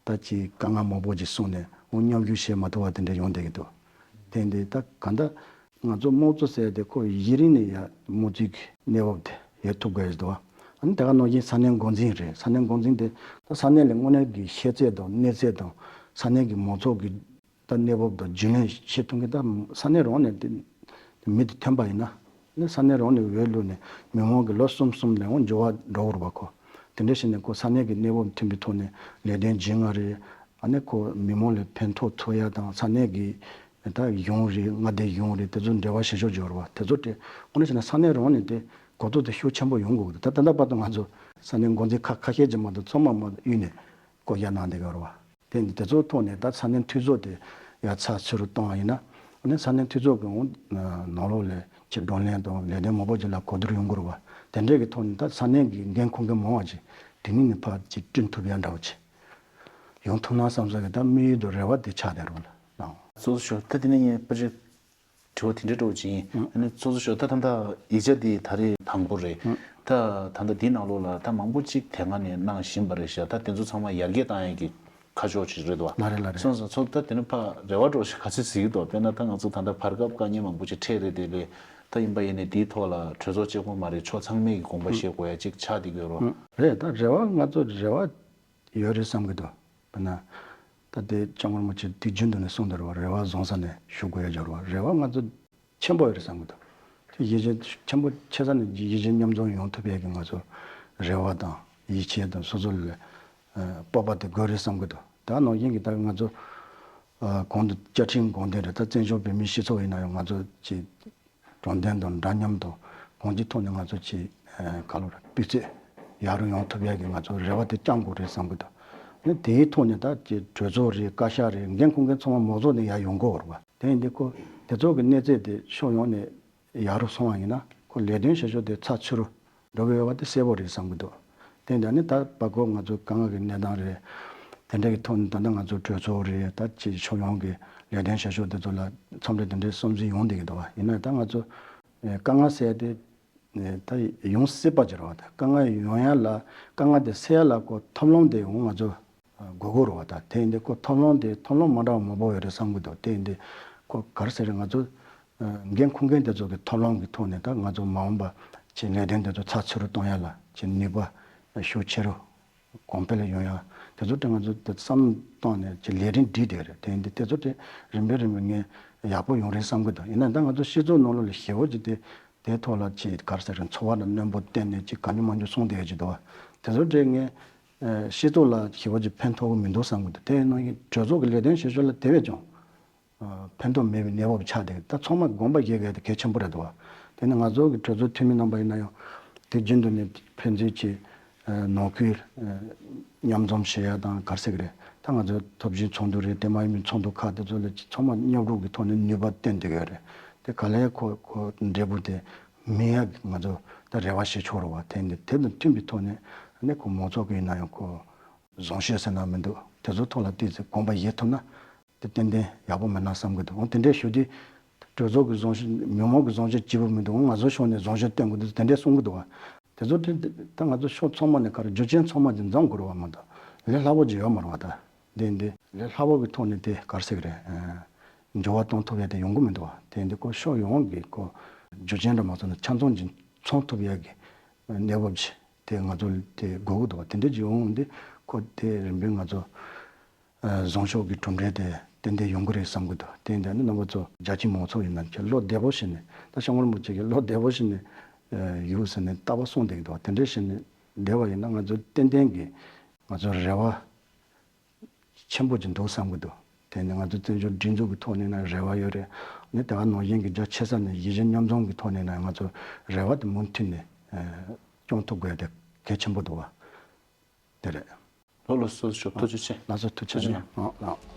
ད་ཅིག་དཀའ་ངལ་མང་པོ་ཅིག་གསུངས་ནས་འོང་མཉམ་ཞུགས་བྱེད་མ་ཐུབ་པ་དེ་འདྲ་ཡོང་བསྡད་ཀྱི་འདུག་དེ་འདི་ད་ག་འདྲ་ང་ཚོ་དམངས་གཙོ་ཟེར་དེ་ཁོ་གཞི་རིམ་ནས་ཡ་དམངས་གཙོའི་གི་གནས་བབ་དེ་ཡོད་ཐུབ་དགོས་ཡོད་དོ། ཨ་ནི་དེ་ག་ནང་བཞིན་ས་གནས་འགོ་འཛིན་རེད། ས་གནས་འགོ་འཛིན་དེ་ད་ས་གནས་ལ་དངོས་གནས་ཀྱི་ཤེས་ཚད་དང་གནས་ཚད་དང་ས་གནས་ཀྱི་མང་ཚོགས་ཀྱི་ད་གནས་བབ་དང་རྒྱུས་ལོན་བྱེད་ཐུབ་མཁན་ད་ས་གནས་རང་ནས་དེ་མི་དེ་ཐོན་པ་ཡིན་ན། ནི་ས་གནས་རང་ནས་འོས་བླུགས་ནས་མི་མང་གི་ལོ་གསུམ་གསུམ་ལ་འོང་འབྱོར་བ་འགྲོ་དགོས་རེད་པ་ཁོ། དེ་འདྲ་བྱས་ནས་ཁོ་ས་གནས་ཀྱི་གནས་བབ་མཐུན་པའི་ཐོག་ནས་ལས་དོན་བྱེད་ང་རེད། ཨ་ནི་ཁོ་མི་མང་ལ་ཕན་ཐོགས་ཐུབ་ཡ་དང་ས་གནས་ཀྱི་ད་གཞུང་རེད། མངའ་སྡེ་གཞུང་རེད། དེ་ཚོ་འབྲེལ་བ་བྱེད་ཕྱོགས་སྦྱོར་བ་དེ་ཚོ་དེ་དངོས་གནས་བྱས་ན་ས་གནས་རང་ནས་དེ་གོ་རྟོགས་དེ་ཤུགས་ཆེན་པོ་ཡོང་དགོས་ཀྱི་འདུག་ད་ད་ལྟ་བར་དུ་ང་ཚོ་ས་གནས་འགོ་འཛིན་ཁ་ཁ་ཤས་ཀྱིས་མ་གཏོགས་ཚང་མ་མ་གཡུག་ནས་བསྐོ་བཞག་གནང་བསྡད་ཀྱི་ཡོད་རེད་བ། དེ་འདི་དེ་ཚོའི་ཐོག་ནས་ད་ས་གནས་འཐུས་ཚོགས་དེ་ཡར་ཚགས་ཚུད་རུ་བཏང་བ་ཡིན་ན། ཨ་ནི་ས་གནས་འཐུས་ཚོགས་ཀྱི་འོང་ནང་ལོགས་ལ་ཆེད་བགྲོ་གླེང་དང་ལས་དོན་མང་པོ་ཅིག་ལ་གོ་བསྡུར་ཡོང་དགོས་རེད་བ། དེ་འདྲས་ཀྱི་ཐོག་ནས་ད་ས་གནས་ཀྱི་འགན་འཁུར་མཁན་མང་བ་ཅིག་དེ་ནས་ནི་ཕར་ཅིག་བསྐྲུན་ཐུབ་ཡ་འདྲ་བོ་ཅིག་ཡོང་ཐུབ་ན་བསམ་ས་གི་ད་དམིགས་ཡུལ་དང་རེ་བ་དེ་ཆགས་བསྡད་རོགས་ལ་གནང་། གཙོ་བོ་ཞུ་ད་དེ་ནས་ངས་ཕལ་ཆེར་དྲི་བ་དེ་འདྲའི་འདྲ་བོ་ཅིག་ཡིན། ཨ་ནི་གཙོ་བོ་ཞུ་ད་ད་ལྟ་ཡིག་ཆ་འདི་ད་རེས་དང་པོ་རེད། ད་ད་ལྟ་འདིའི་ནང་ལོགས་ལ་ད་མང་པོ་ཅིག་དེ་སྔ་ནས་གནང་བཞིན་པ་རེད་ཤག་ད་དེ་ཚོ་ཚང་མ་ཡར་རྒྱས་བཏང་ཡས་ཀྱི་ཁ་ཕྱོགས་ཅིག་རེད་དོ། ལ་རེད་ལ་རེད། སོང་ཙང་ཚོ་ད་དེ་ནི་ཕ་རེ་བ་འདྲ་བོ་ཞིག་ག་ཚོད་ཟིག་ཡོད་དོ། དཔེར་ན་ད་ང་ཚོ་ད་ལྟ་བར་སྐབས་དཀའ་ངལ་མང་པོ་ཅིག་འཕྲད་རེད་དེ་ལས། ད་ཡིན་པ་ཡིན་ནའི་དེའི་ཐོག་ལ་གྲོས་ཚོགས་གཅིག་པོ་མ་རེད། ཕྱོགས་ཚང་མས་ཀྱི་དགོངས་པ་བཞེས་དགོས་ཡ་ཅིག་ཆགས་བསྡད་ཀྱི་ཡོད་རེད་བ། རེད། ད་རེ་བ་ང་ཚོ་རེ་བ་ཡོད་རེད་བསམ་གྱི་འདུག་དཔེར་ན། ད་དེ་སྐྱབས་མགོན་རིན་པོ་ཆེ་དུས་རྒྱུན་དུ་ནས་གསུངས་དེ་རེད་བ། རེ་བ་བཟང་ས་ནས་ཞུ་དགོས་ཡ་ཅིག་རེད་བ། རེ་བ་ང་ཚོ་ཆེན་པོ་ཡོད་རེད་བསམ་གྱི་འདུག་དེ་གཞིས་བྱེས་ཆེན་པོ་ཆེ་ས་ནས་གཞིས་བྱེས་མཉམ་འཛོམས་ཡོང་ཐུབ་ཡ་གི་ང་ཚོ་རེ་བ་དང་ཡིད་ཆེས་དང་སོ་སོ་ལ་སྤོབས་པ་དེ་དགོས་རེད་བསམ་གྱི་འདུག་ད་ནང་བཞིན་གྱི་ད་ང་ཚོ་གོང་དུ་བཅའ་ཁྲིམས་དགོངས་དོན་རེད། ད་བཙན་བྱོལ་བོད་མིའི་སྤྱི་ཚོགས་ཡིན་ན་ཡང་ང་ཚོ་ཅིག་དྲང་བདེན་དང་འདྲ་མཉམ་དང་གང་ཅིའི་ཐོག་ནས་ང་ཚོ་ཅིག་ག་ལོ་རེད། སྤུས་ཚད་ཡག་རུ་ཡོང་ཐུབ་ཡ་གི་ང་ཚོ་རེ་བ་དེ་བཅང་དགོས་རེད་བསམ་གྱི་འདུག་ནི་དེའི་ཐོག་ནས་ད་ཅིག་གྲོས་ཚོགས་རེད། བཀའ་ཤག་རེད། འགན་འཁུར་མཁན་ཚང་མ་མང་ཚོགས་ནས་ཡར་ཡོང་དགོས་རེད་བ། དེ་ཡིན་དུས་ཁོ་དེ་ཚོ་གི་གནས་ཚད་དེ་ཕྱོགས་ཡོངས་ནས་ཡག་རུ་སོང་བ་ཡིན་ན་ཁོ་ལས་དོན་བྱེད་ཕྱོགས་དེ་ཚགས་ཚུད་རུ་འགྲོ་གི་ཡོད་པ་དེ་གསལ་པོ་རེད་བསམ་གྱི་འདུག་དེ་འདྲ་ནི་ད་བར་སྐབས་ང་ཚོ་དཀའ་ངལ་གྱི་གནས་སྟངས་རེད། དེ་འདྲ་གི་ཐོག་ནས་ད་ལྟ་ང་ཚོ་གྲོས་ཚོགས་རེད། ད་ཅིག་ཕྱོགས་ཡོངས་ཀྱི་ལས་དོན་བྱེད་ཕྱོགས་དེ་ཚོ་ལ་འཚམས་འདྲི་དེ་འདྲའི་བསམ་ཚུལ་ཡོང་བསྡད་ཀྱི་འདུག་བ། ཡིན་ན་ད་ང་ཚོ་དཀའ་ངལ་ཟེར་དེ་ད་ཡོང་སྲིད་པ་ཅིག་རེད་བ། ད་དཀའ་ངལ་ཡོང་ཡ་ལ་དཀའ་ངལ་དེ་སེལ་ཡ་ལ་ཁོ་ཐབས་ལམ་དེ་ཡང་ང་ཚོ་དགོས་ཀྱི་རེད་བ། ད་དེ་ཡིན་དུས་ཁོ་ཐབས་ལམ་དེ་ཐབས་ལམ་མ་འདྲ་བ་མང་པོ་ཡོད་རེད་བསམ་གྱི་འདུག་དེ་ཡིན་དུས་ཁོ་ག་རེ་ཟེར་རེད། ང་ཚོ་འགན་འཁུར་མཁན་དེ་ཚོ་གི་ཐབས་ལམ་གྱི་ཐོག་ནས་ད་ང་ཚོ་མ་འོངས་པ་ཅིག་ལས་དོན་དེ་ཚོ་ཚགས་ཚུད་རུ་གཏོང་ཡ་ལ་ཅིག་ནུས་པ་ཤུགས་ཆེ་རུ་གོང་འཕེལ་ཡོང་ཡ་དེ་ཚོ་དེ་ང་ཚོ་དེ་བསམ་བཏང་ནས་ཅིག་ལས་རིམ་སྒྲིག་བསྡད་ཡོད་རེད། དེ་ཡིན་དུས་དེ་ཚོ་དེ་རིམ་པས་རིམ་པས་ངས་ཡག་པོ་ཡོང་རེད་བསམ་གྱི་འདུག་ཡིན་ན་ད་ང་ཚོ་སྤྱི་ཚོགས་ནང་ལོགས་ལ་ཞེ་པོ་ཅིག་དེ་དེའི་ཐོག་ལ་ཅིག་ག་རེ་ཟེར་རེད། འཚོ་བ་དང་རྣོན་པོ་བསྟན་ནས་ཅིག་ག་ཉུང་མ་ཉུང་གསུངས་བསྡད་ཡོད་ཀྱི་འདུག་བ། དེ་ཚོ་དེ་ངས་སྤྱི་ཚོགས་ལ་ཞེ་པོ་ཅིག་ཕན་ཐོགས་ཀྱི་མི་འདུག་བསམ་གྱི་འདུག་དེ་ནང་བཞིན་གྲོས་ཚོགས་ཀྱི་ལས་དོན་བྱེད་ཕྱོགས་ལ་དེ་བས་ཀྱང་ཕན་ཐོགས་མེད་པའི་གནས་བབ་ཆགས་བསྡད་ཀྱི་ད་ཚང་མ་དགོངས་པ་བཞེས་དགོས་ཡ་དེ་གལ་ཆེན་པོ་རེད་འདུག་བ། དེ་ནི་ང་ཚོ་གི་གྲོས་ཚོགས་འཐུས་མི་རྣམ་པ་ཡིན་ན་ཡང་དེ་རྒྱུན་དུ་ནས་ཕན་ཚུན་གྱི་ནང་ཁུལ་མཉམ་འཛོམས་བྱེད་ཡ་དང་ག་རེ་ཟེར་གི་རེད། ད་ང་ཚོ་ཐོབ་ཞུའི་ཚོགས་འདུ་རེད། དེ་མ་ཡིན་པའི་ཚོགས་འདུ་ཁག་དེ་ཚོ་ལ་ཚང་མ་མཉམ་རུབ་ཀྱི་ཐོག་ནས་ནུས་པ་བཏོན་བསྡད་ཀྱི་ཡོད་རེད། དེ་ག་ལ་ཡང་ཁོ་ཁོ་འབྲས་བུ་དེ་སྨིན་ཡ་གི་ང་ཚོ་ད་རེ་བ་བྱེད་ཆོག་རེད་བ། དེ་འདི་དེ་དང་མཐུན་པའི་ཐོག་ནས་ནི་ཁོ་མང་ཚོགས་ཀྱི་ཡིན་ན་ཡང་ཁོ་བཟང་སྤྱོད་ཟེར་ན་མི་འདུག་དེ་ཚོ་ཐོག་ལ་ཏོག་ཙམ་དགོངས་པ་བཞེས་ཐུབ་ན། དེ་ཏན་ཏན་ཡག་པོ་མེད་ན་བསམ་གྱི་འདུག་འོ་དེ་འདྲའི་ཞུ་དུས་གྲོས་ཚོགས་ཀྱི་བཟང་སྤྱོད་མི་མང་གི་བཟང་སྤྱོད་སྐྱིད་པོ་མི་འདུག་འོ་ང་ཚོ་ཕྱོགས་ནས་བཟང་སྤྱོད་སྟོན་དགོས་འདུག་དེ་འདྲའི་གསུང་གི་འདུག་བ། དེ་ཚོ་དེ་ད་ང་ཚོ་ཕྱོགས་ཚང་མ་ནས་ག་རེ་རྒྱུ་རྐྱེན་ཚང་མ་དེ་འཛོམས་དགོས་རེད་བ། མ་གཏོགས་ལས་སླ་པོ་ཅིག་ཡོད་མ་རེད་བ། ད་འདི་འདི་ལས་སླ་པོ་གི་ཐོག་ནས་དེ་ག་རེ་ཟེར་གི་རེད། འགྱུར་བ་གཏོང་ཐུབ་ཡ་དེ་ཡོང་གི་མི་འདུག་བ། དེ་འདི་ཁོ་ཕྱོགས་ཡོངས་ཀྱི་ཁོ་རྒྱུ་རྐྱེན་འདྲ་མ་ཚང་ན་ཆ་ཚང་ཅིག་ཚང་ཐུབ་ཡ་གི་གནས་བབ་ཅིག་དེ་ང་ཚོ་དེ་དགོས་ཀྱི་འདུག་བ། དེ་འདྲ་ཅིག་ཡོང་འདི་ཁོ་དེ་རིམ་པས་ང་ཚོ། བཟང་ཕྱོགས་ཀྱི་གྲུབ་འབྲས་དེ་ཏན་ཏན་ཡོང་གི་རེད་བསམ་གྱི་འདུག་དེ་འདྲ་ནི་རྣམ་པ་ཚོ་རྒྱ་ཆེའི་མང་ཚོགས་ཡིན་ན་ཁྱེད་བློ་བདེ་པོ་བྱས་ནས་ད་སྐྱབས་མགོན་རིན་པོ་ཆེ་གིས་བློ་བདེ་པོ་བྱས་ནས་ཡོད་ཟེར་ནས་རྟག་པར་གསུངས་བསྡད་ཀྱི་འདུག་དེ་འདྲ་བྱས་ནས་བསྡད་པ་ཡིན་ན་ང་ཚོ་ཏན་ཏན་གྱི་ང་ཚོ་རེ་བ་ཆེན་པོ་ཅིག་འདུག་བསམ་གྱི་འདུག་དེ་ནི་ང་ཚོ་བཙན་བྱོལ་སྒྲིག་འཛུགས་ཀྱི་ཐོག་ནས་ན་རེ་བ་ཡོད་རེད། ནི་དེ་ག་ནང་བཞིན་གྱི་རྒྱ་ཆེ་ས་ནས་གཞིས་བྱེས་མཉམ་འཛོམས་ཀྱི་ཐོག་ནས་ན་ང་ཚོ་རེ་བ་དེ་མུ་མཐུད་ནས་སྐྱོང་ཐུབ་དགོས་དེ་གལ་ཆེན་པོ་འདུག་བ། དེ་རེད། ལགས་ལགས་སོ། ཞོགས་ཐུགས་རྗེ་ཆེ། ལགས་སོ། ཐུགས་རྗེ་ཆེ། ཐུགས་རྗེ་གནང་། ཨ་ལགས།